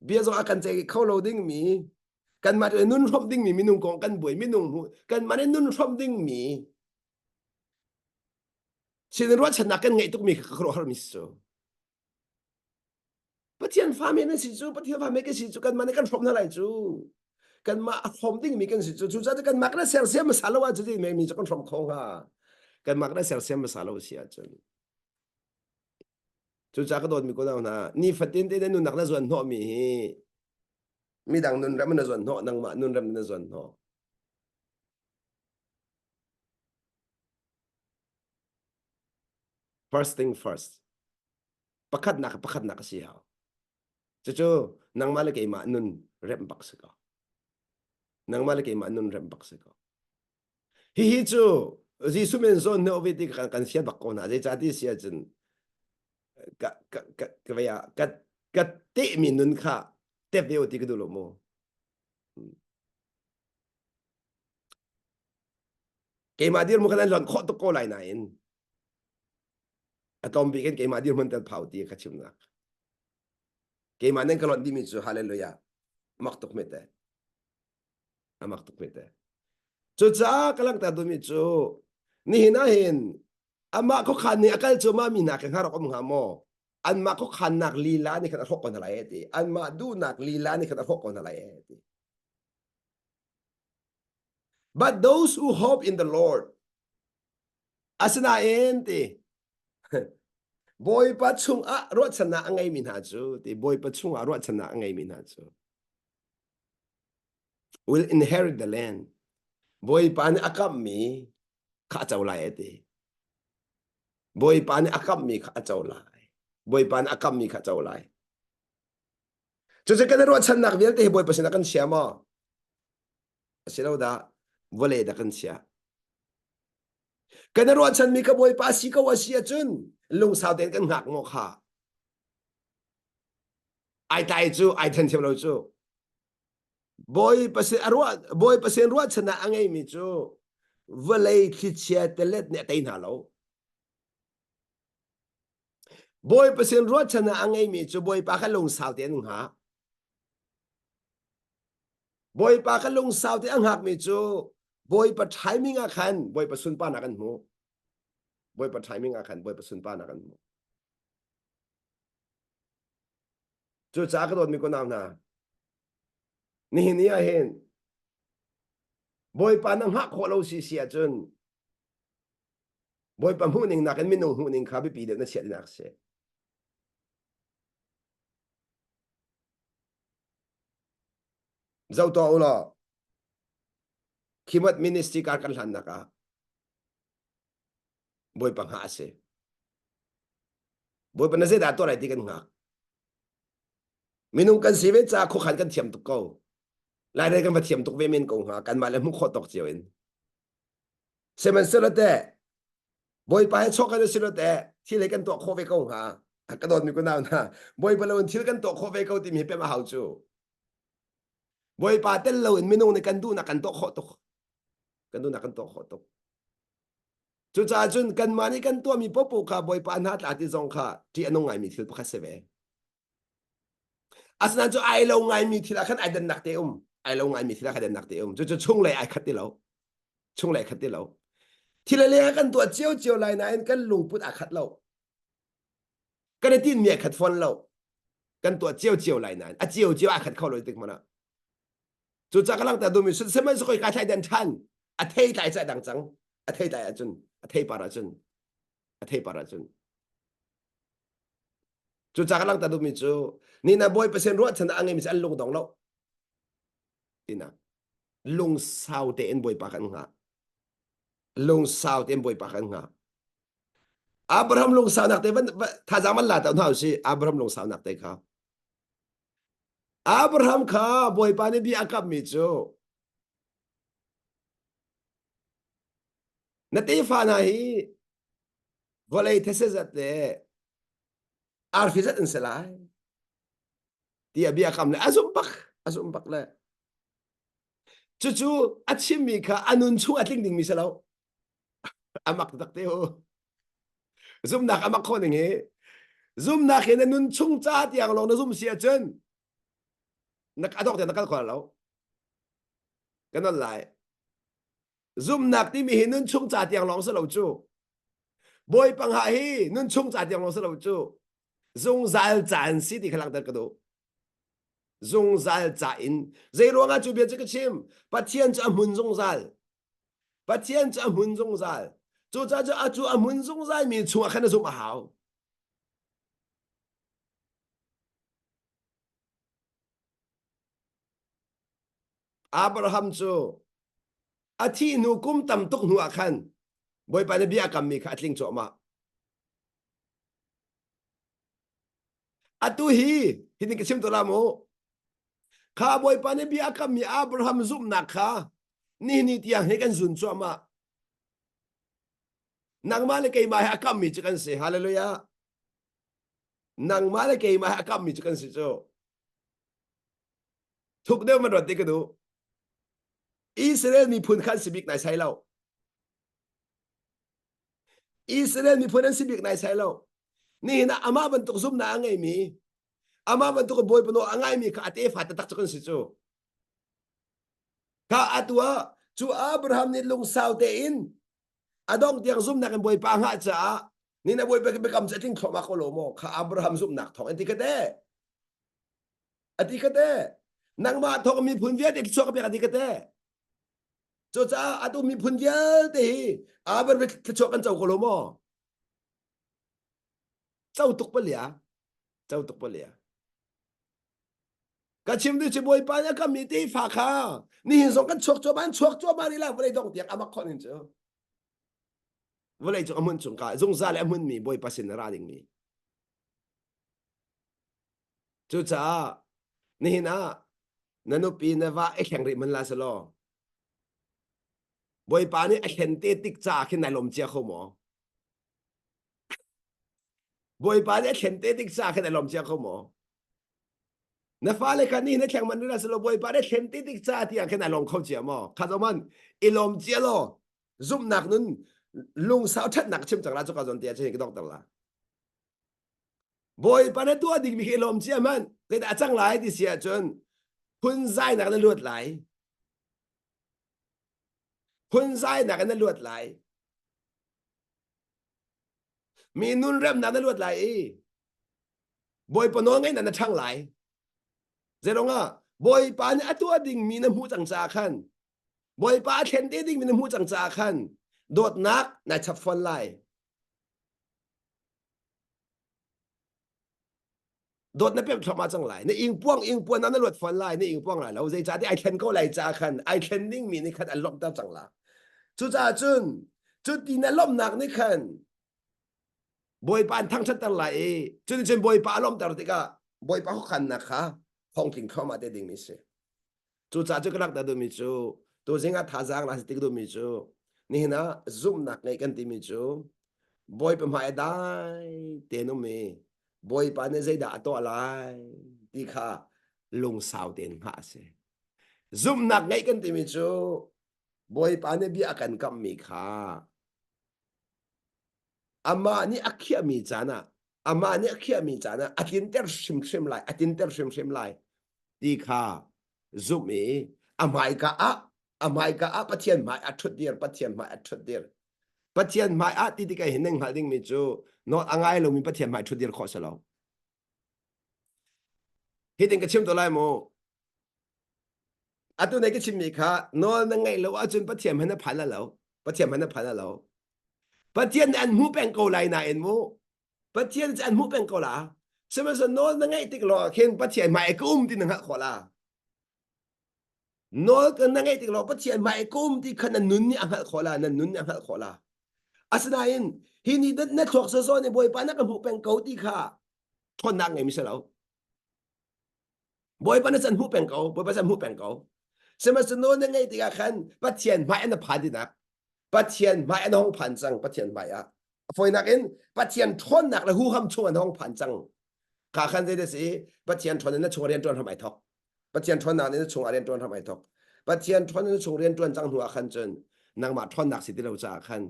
bia zong a kan ceih kho lo ding mi kanmah nun hrawmh ding mi minung kong kan buai minung hmu kanmah nih nun hrawmh ding mi sin ruahchannak kan ngeih tuk mi kha ka khuaruahhar mi cu Pathian fa men an si cu Pathian fa men kan si cu kanmah nih kan hrawm hna lai cu kanmah a hrawm dingmi kan si cu cucaah kanmah kan sersiam hmasa lo ahcun mi mi cu kan hrawm kho hnga kanmah kan sersiam hmasa lo si ahcun cucaah ka dawtmi ko hna nifatin te na nunnak na zuan hnawh mi hi midang nun ram na zuan hnawh nangmah nun ram na zuan hnawh first thing first pakhatnak pakhatnak a si hau cucu nangmah le keimah nun remh bak si ko nangmah le keimah nun remh bak si ko hihi cu Jesuh min zawn ne ovi ti kan kan fian bak ko hna zeicah ti si ahcun ka ka ka ka ka ka tehmi nun kha tep ve ti ka duh lo mu keimah dirhmun khan an lonh khawh tuk ko lai nain a tlawm bik in keimah dirhmun tel phau ti ka chimnak keimah nan ka lonh dimi cu hallelujah mak tuk me te amak tuk me te cucaah ka langhter duhmi cu nihin ah hin amah khuakhan nih a kal cu mah mi hna ke hngar um hnga maw anmah khuakhannak lila nih khan a hrawk ko hna lai ti anmah duhnak lila nih khan a hrawk ko hna lai ti But those who hope in the Lord asinain ti Bawipa chungah ruahchannak a ngeimi hna cu ti Bawipa chungah ruahchannak a ngeimi hna cu will inherit the land. Bawipa nih a kamhmi kha a co lai a ti. Bawipa nih a kamhmi kha a co lai. Bawipa nih a kamhmi kha a co lai. Cucu kan i ruahchannak vialte hi Bawipa sinah kan chia maw? A si lo dah, vawlei dah kan chia. Kan i ruahchanmi kha Bawipa si ko a si ahcun lungsau tein kan hngak maw kha? Ai tlai cu, ai then thiam lo cu. Bawipa sin a ruah Bawipa sin ruahchannak a ngeimi cu. vawlei thlichia telet nih a tei hna lo. Bawipa sin ruahchannak a ngeimi cu Bawipa kha lungsau tein an hngak. Bawipa kha lungsau tein a hngakmi cu Bawipa timing ah khan Bawipa sunparnak an hmu. Bawipa timing ah khan Bawipa sunparnak an hmu. Cucaah ka dawtmi kunau hna, nihin ni ah hin Bawipa na hngah khawh lo si si ahcun Bawipa hmuhning nakin minung hmuhning kha biapi deuh na chiah dingnak a si. Zoh tuah u law, Khimat ministry kar kan hlannak ah Bawipa hngah a si. Bawipa na zeidah tuah lai ti kan hngak. Minung kan si ve caah khuakhan kan thiam tuk ko. Lairel kan va thiam tuk ve men ko hnga kanmah le hmuh khawh tawk cio in. Sihmanhsehlaw teh Bawipa he chuak kan si lo teh thil he kan tuah khawh ve ko hnga. Ka dawtmi kunau hna, Bawipa lo in thil kan tuah khawh ve ko timi hi pem a hau cu. Bawipa tel lo in minung nih kan duhnak kan tuah khawh tuk. Kan duhnak kan tuah khawh tuk. Cucaah cun kanmah nih kan tuahmi popo kha Bawipa hna tla ti zong kha ṭih a nung ngaimi thil pakhat si ve. Asinain cu ai lo ngaimi thil ah khan ai dannak te um. Ai lo ngaimi thil ah khan dannak te um. Cucu chunglei ai khat ti lo. Chunglei khat ti lo. Thil le leng kan tuah cio cio lai nain kan lungput aa khat lo. Kan i tinmi ai khat fawn lo. Kan tuah cio cio lai nain a cio cio aa khat kho lo tik hmanh ah. Cucaah ka langhter duhmi sihmanhsehlaw ka thlai dan ṭhan a thei tlai cu a dang cang. A thei tlai ahcun a thei par ahcun a thei par ahcun Cucaah ka langhter duhmi cu ni na Bawipa sin ruahchannak a ngeimi cu an lung dong lo. Tinak lungsau tein Bawipa kan hngah. Lungsau tein Bawipa kan hngah. Abraham lungsaunak te van thazaang van la ta hna usih. Abraham lungsaunak te kha. Abraham kha Bawipa nih bia a kammi cu na tefa hna hi vawlei these zat le arfi zat an si lai tiah bia kam le a zumh bak a zumh bak le cucu a chimmi kha a nun chung a tling dingmi si lo a mak tak te ho zumnak a mak khawh ning hi zumnak hi na nun chung ca tiang lawng na zum si ahcun na a dok tiang na kal khawh lo kan on lai Zumhnak timi hi nunchung ca tiang lawng si lo cu. Bawipa hngah hi nunchung ca tiang lawng si lo cu. Zungzal ca in si ti kha langhter ka duh. Zungzal ca in. Zei ruangah cu bia cu ka chim? Pathian cu a hmun zungzal. Pathian cu a hmun zungzal. Cucaah cu a cu a hmun zungzal mi chungah khan na zumh a hau. Abraham cu a thih hnu kum tam tuk hnu ah khan Bawipa nih bia a kammi kha a tling cuahmah. Atu hi hitin ka chim tuah la mu. Kha Bawipa nih bia a kammi Abraham zumhnak kha nihin ni tiang hi kan zun cuahmah. Nangmah le keimah he a kammi cu kan si. Hallelujah. Nangmah le keimah he a kammi cu kan si cu. Thuk deuh man ruat ti ka duh. Israel miphun kha an si bik naisai lo. Israel miphun an si bik naisai lo. Nihin ah amah bantuk zumhnak a ngeimi, amah bantuk Bawipa nawl a ngaimi kha a tefa taktak cu kan si cu. Kha atu ah cu Abraham nih lungsau tein a dong tiang zumhnak in Bawipa a hngah caah ni na Bawipa biakam cu a tling thluahmah ko lo maw? Kha Abraham zumhnak thawng in ti ka te. A ti ka te. Nangmah thawk miphun vialte thluachuah ka pek a ti ka te. Cucaah atu miphun vialte hi Abraham thluachuah kan co ko lo maw? Co tuk palia. Co tuk palia. Ka chim tu ci Bawipa nih a kammi tefa kha nihin zong kan chuak cuahmah an chuak cuahmah rih la vawlei dong tiang amak khon in cu. Vawlei cung a hmun chung ka zungzal a hmunmi Bawipa sin a ra dingmi. Cucaah nihin ah na nupi na va i thleng rih hmanh la selaw Bawipa nih a thlen te tik caah khin nai lawm cia kho maw? Bawipa nih a thlen te tik caah khin nai lawm cia kho maw? Na fale kha nihin a thleng man rih selaw Bawipa nih a thlen te tik caah tiah khin nai lawm kho cia maw? Kha zoh man i lawm cia law. Zumhnak nun lungsau ṭhatnak chim cang la cuka zawn te ah cun ka dongter la. Bawipa na tuah dingmi khi lawm cia hmanh zeidah a cang lai ti si ahcun phunzainak na luat lai. Phunzainak in na luat lai. Mi nun remnak na luat lai i Bawipa nawl ngaihnak na ṭhang lai. Zeiruangah Bawipa nih a tuah dingmi na hmuh cang caah khan Bawipa a thlen te dingmi na hmuh cang caah khan dawtnak nai chap fawn lai. Dawt na pemh thluahmah cang lai. Na ingpuang ingpuan na luat fawn lai, na ingpuang lai lo. Zeicahtiah ai thlen ko lai caah khan ai thlen dingmi nih khan an lawmhter cang la. Cucaah cun cuti na lawmhnak nih khan Bawipa an thangṭhatter lai i cuticun Bawipa a lawmhter tikah Bawipa khuakhannak kha thongtling thluahmah te dingmi si. Cucaah cu ka langhter duhmi cu tuzing ah thazaang na si tik duhmi cu nihin ah zumhnak ngeih kan timi cu Bawipa hmai a dai tein um i Bawipa nih zeidah a tuah lai ti kha lungsau tein hngah a si. Zumhnak ngeih kan timi cu Bawipa nih bia a kan kamhmi kha amah nih a khiahmi caan ah amah nih a khiahmi caan ah a tlinter hrimhrim lai a tlinter hrimhrim lai ti kha zumh i a hmaika ah a hmaika ah Pathian hmai a ṭhut dir Pathian hmai a ṭhut dir Pathian hmai ah ti tikah hin nan hngalh dingmi cu nawl a ngai lomi Pathian hmai ṭhut dir khawh si lo hitin ka chim to lai mu Atu na ka chimmi kha nawl na ngaih lo ahcun Pathian hmanh na phan lo. Pathian hmanh na phan lo. Pathian nih an hmuh peng ko lai nain mu. Pathian cu an hmuh peng ko la. Sihmanhsehlaw nawl na ngaih tik lawng ah khin Pathian hmai ka um ti na hngalh khawh la. Nawl na ngaih tik lawng Pathian hmai ka um ti kha na nun nih a hngalh khawh la. Na nun nih a hngalh khawh la. Asinain hi ni na thluak sawsawh nih Bawipa na ka hmuh peng ko ti kha ṭhawnnak ngeimi si lo. Bawipa na can hmuh peng ko, Bawipa can hmuh peng ko. Sihmanhsehlaw na ngeih tikah khan Pathian hmai na phan tinak, Pathian hmai an hong phan cang, Pathian hmai ah. A fawinak in Pathian ṭhawnnak le huham chung an hong phan cang. Kha khan zei si Pathian ṭhawn in na chung rian ṭuan hram ai thok. Pathian ṭhawnnak in na chung ah rian ṭuan hram ai thok. Pathian ṭhawn in na chung rian ṭuan cang hnu ah khan cun nangmah ṭhawnnak si ti lo caah khan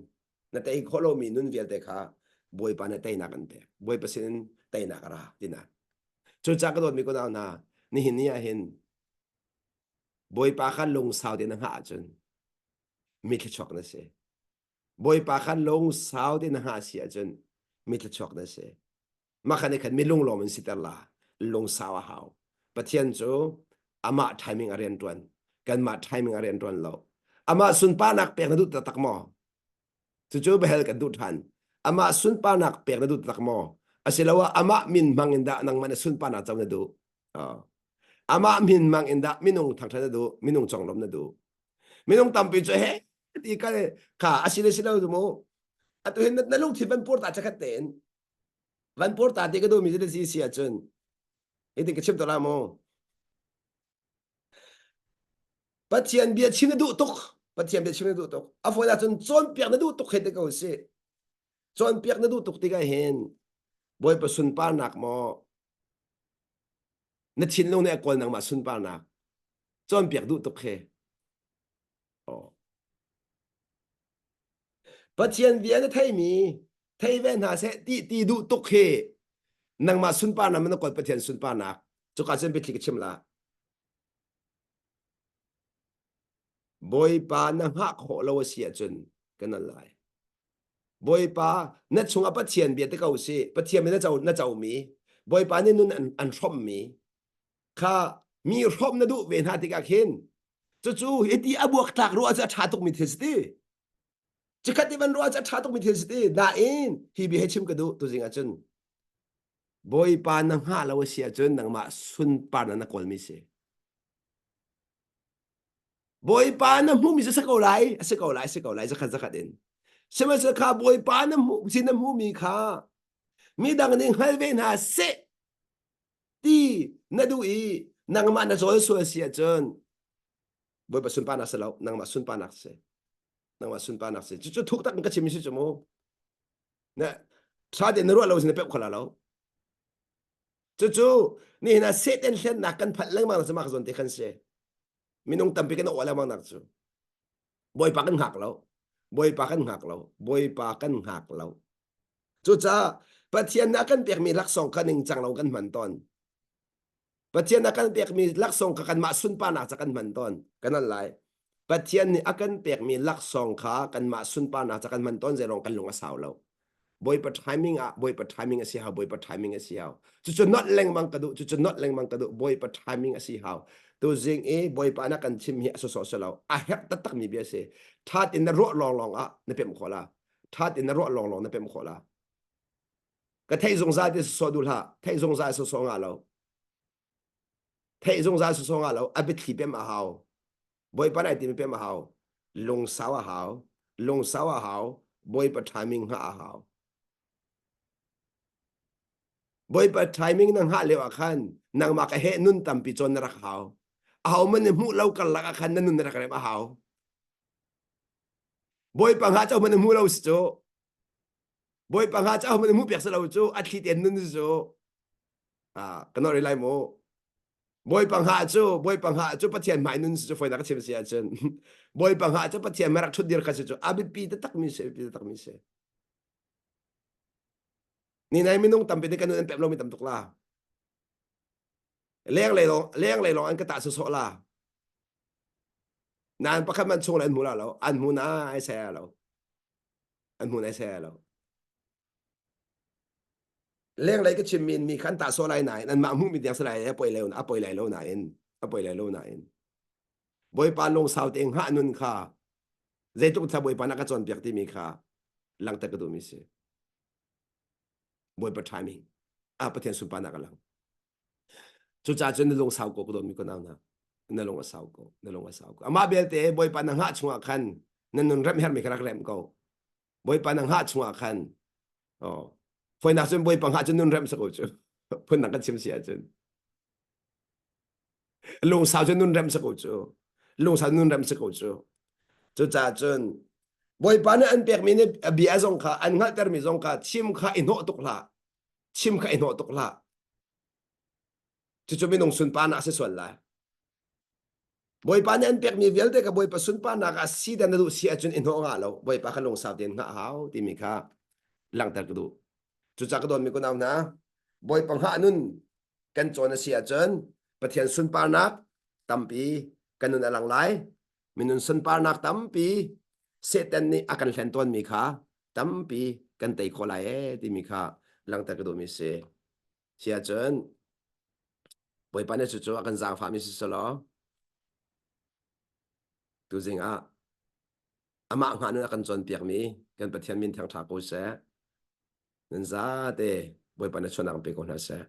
na tei khawh lomi nun vialte kha Bawipa na teinak an pek. Bawipa sin in teinak a ra tinak. Cucaah ka dawtmi kunau hna, nihin ni ah hin Bawipa kha lungsau tein na hngah ahcun mi thluachuak na si. Bawipa kha lungsau tein na hngah si ahcun mi thluachuak na si. Mah kha nih khan mi lunglawm in siter la, lungsau a hau. Pathian cu amah timing a rian ṭuan, kanmah timing a rian ṭuan lo. Amah sunparnak pek na duh taktak maw? Cucu biahal kan duh ṭhan. Amah sunparnak pek na duh tak maw? Asiloah amah min hmang in dah nangmah na sunparnak co na duh? Oh. Amah min hmang in dah minung thangṭhat na duh, minung conglawmh na duh? Minung tampi cu he ti ka kha asile silo cu mu. Atu hin na lungthin van pur ta chakhat tein van pur ta ti ka duhmi cu si si ahcun hitin ka chim to la mu. Pathian bia chim na duh tuk. Pathian bia chim na duh tuk. A fawi ahcun cawnpiak na duh tuk hei ti ko sih. Cawnpiak na duh tuk tikah hin Bawipa sunparnak maw na thinlung nih a kawl nangmah sunparnak cawnpiak duh tuk khi. Oh. Pathian bia na theimi thei ve hna seh ti ti duh tuk hi nangmah sunparnak na kawl Pathian sunparnak cuka cun biathli ka chim la. Bawipa na hngah khawh lo a si ahcun kan al lai. Bawipa na chungah Pathian bia te ko si Pathian bia na co na comi Bawipa nih nun an, an hrawmmi kha mi hrawm na duh ve hna tikah khin cucu hiti a buaktlak ruah cu a ṭha tukmi thil si ti cikhat i van ruah cu a ṭha tukmi thil si ti nain hi bia hi chim ka duh tuzing ahcun Bawipa na hngah lo a si ahcun nangmah sunparnak na kawlmi si. Bawipa na hmuhmi cu si ko lai, a si ko lai, a si ko lai, zakhat zakhat in. Sihmanhsehlaw kha Bawipa na hmuh, si na hmuhmi kha midang nih hngal ve hna seh ti na duh i nangmah na cawl sual si ahcun Bawipa sunparnak si lo, nangmah sunparnak si. Nangmah sunparnak si. Cucu thuk tak in ka chim si cu mu. Na tha tein na ruah lo sin na pep kho la lo. Cucu nihin ah Satan hlennak kan phanh lengmang cu mah zawn te khan si. Minung tampi kan aw lengmang nak cu. Bawipa kan hngak lo. Bawipa kan hngak lo. Bawipa kan hngak lo. Cucaah Pathian nih a kan pekmi laksawng kha ningcang lo kan hman tawn. Pathian a kan pekmi laksawng kha kanmah sunparnak ca kan hman tawn. Kan al lai. Pathian nih a kan pekmi laksawng kha kanmah sunparnak ca kan hman tawn zeirong kan lung a sau lo. Bawipa timing ah Bawipa timing a si hau, Bawipa timing a si hau. Cucu not lengmang ka duh, cucu not lengmang ka duh, Bawipa timing a si hau. Tuzing i Bawipa na kan chim hi a sawsawh si lo. A herh taktakmi bia si. Ṭhat in na ruah lawnglawng ah na pemh khawh la. Ṭhat in na ruah lawnglawng na pemh khawh la. Ka theih zungzal ti sawsawh duh hlah. Theih zungzal sawsawh ngah lo. Theih zungzal sawsawh ngah lo. A biathli pemh a hau. Bawipa nai timi pemh a hau. Lungsau a hau. Lungsau a hau. Bawipa timing hngah a hau. Bawipa timing na hngah lio ah khan nangmah ka he nun tampi cawn na rak hau. Aho man nih hmuh lo karlak ah khan na nun na rak rem a hau. Bawipa hngah cu man hmu lo si cu. Bawipa hngah cu man hmu piak si lo cu a thli tein nun si cu. Ah, ka nor lai mu. Bawipa hngah cu Bawipa hngah cu Pathian hmai nun si cu foinak ka chim si ahcun Bawipa hngah cu Pathian hmai rak ṭhut dir kha si cu a biapi taktak mi si biapi taktak mi si. Ni nai minung tampi nih kan nun an pem lomi tam tuk la. Leng lei lawng leng lei lawng an ka tah sawsawh la. Nain pakhat man chung le an hmu la lo. An hmu na ai saya lo. An hmu na ai saya lo. Lenglei ka chimmi mi kha an tah sawh lai nain anmah hmuhmi tiang si lai a poi lo a poi lai lo nain a poi lai lo nain Bawipa lungsau tein hngah nun kha zeitluk thla Bawipa na ka cawnpiak timi kha langhter ka duhmi si. Bawipa timing a Pathian sunparnak a lang. Cucaah cun na lung sau ko ka dawtmi ka nau hna. Na lung a sau ko, na lung a sau ko. Amah belte Bawipa na hngah chungah khan na nun remh herhmi kha rak remh ko. Bawipa na hngah chungah khan oh fawinak cun Bawipa hngah cun nun remh sa ko cu phundang kan chim si ahcun lungsau cun nun remh sa ko cu lungsau nun remh sa ko cu cucaah cun Bawipa nih an pekmi nih bia zong kha an hngalhtermi zong kha chim kha i hnawh tuk hlah chim kha i hnawh tuk hlah cucu minung sunparnak a si sual lai Bawipa nih an pekmi vialte kha Bawipa sunparnak ah si dan na duh si ahcun i hnawh ngah lo. Bawipa kha lungsau tein hngah hau timi kha langhter ka duh. Cucaah ka dawtmi kunau hna, Bawipa hngah nun kan cawn a si ahcun Pathian sunparnak tampi kan nun a lang lai. Minun sunparnak tampi Satan nih a kan hlen tawnmi kha tampi kan tei khawh lai ee timi kha langhter ka duhmi si. Si ahcun Bawipa nih cucu a kan zaangfahmi si selaw tuzing ah amah hngah nun a kan cawnpiakmi kan Pathian min thiang ṭha ko seh. Nan zate Bawipa nih chuahnak pe ko hna seh.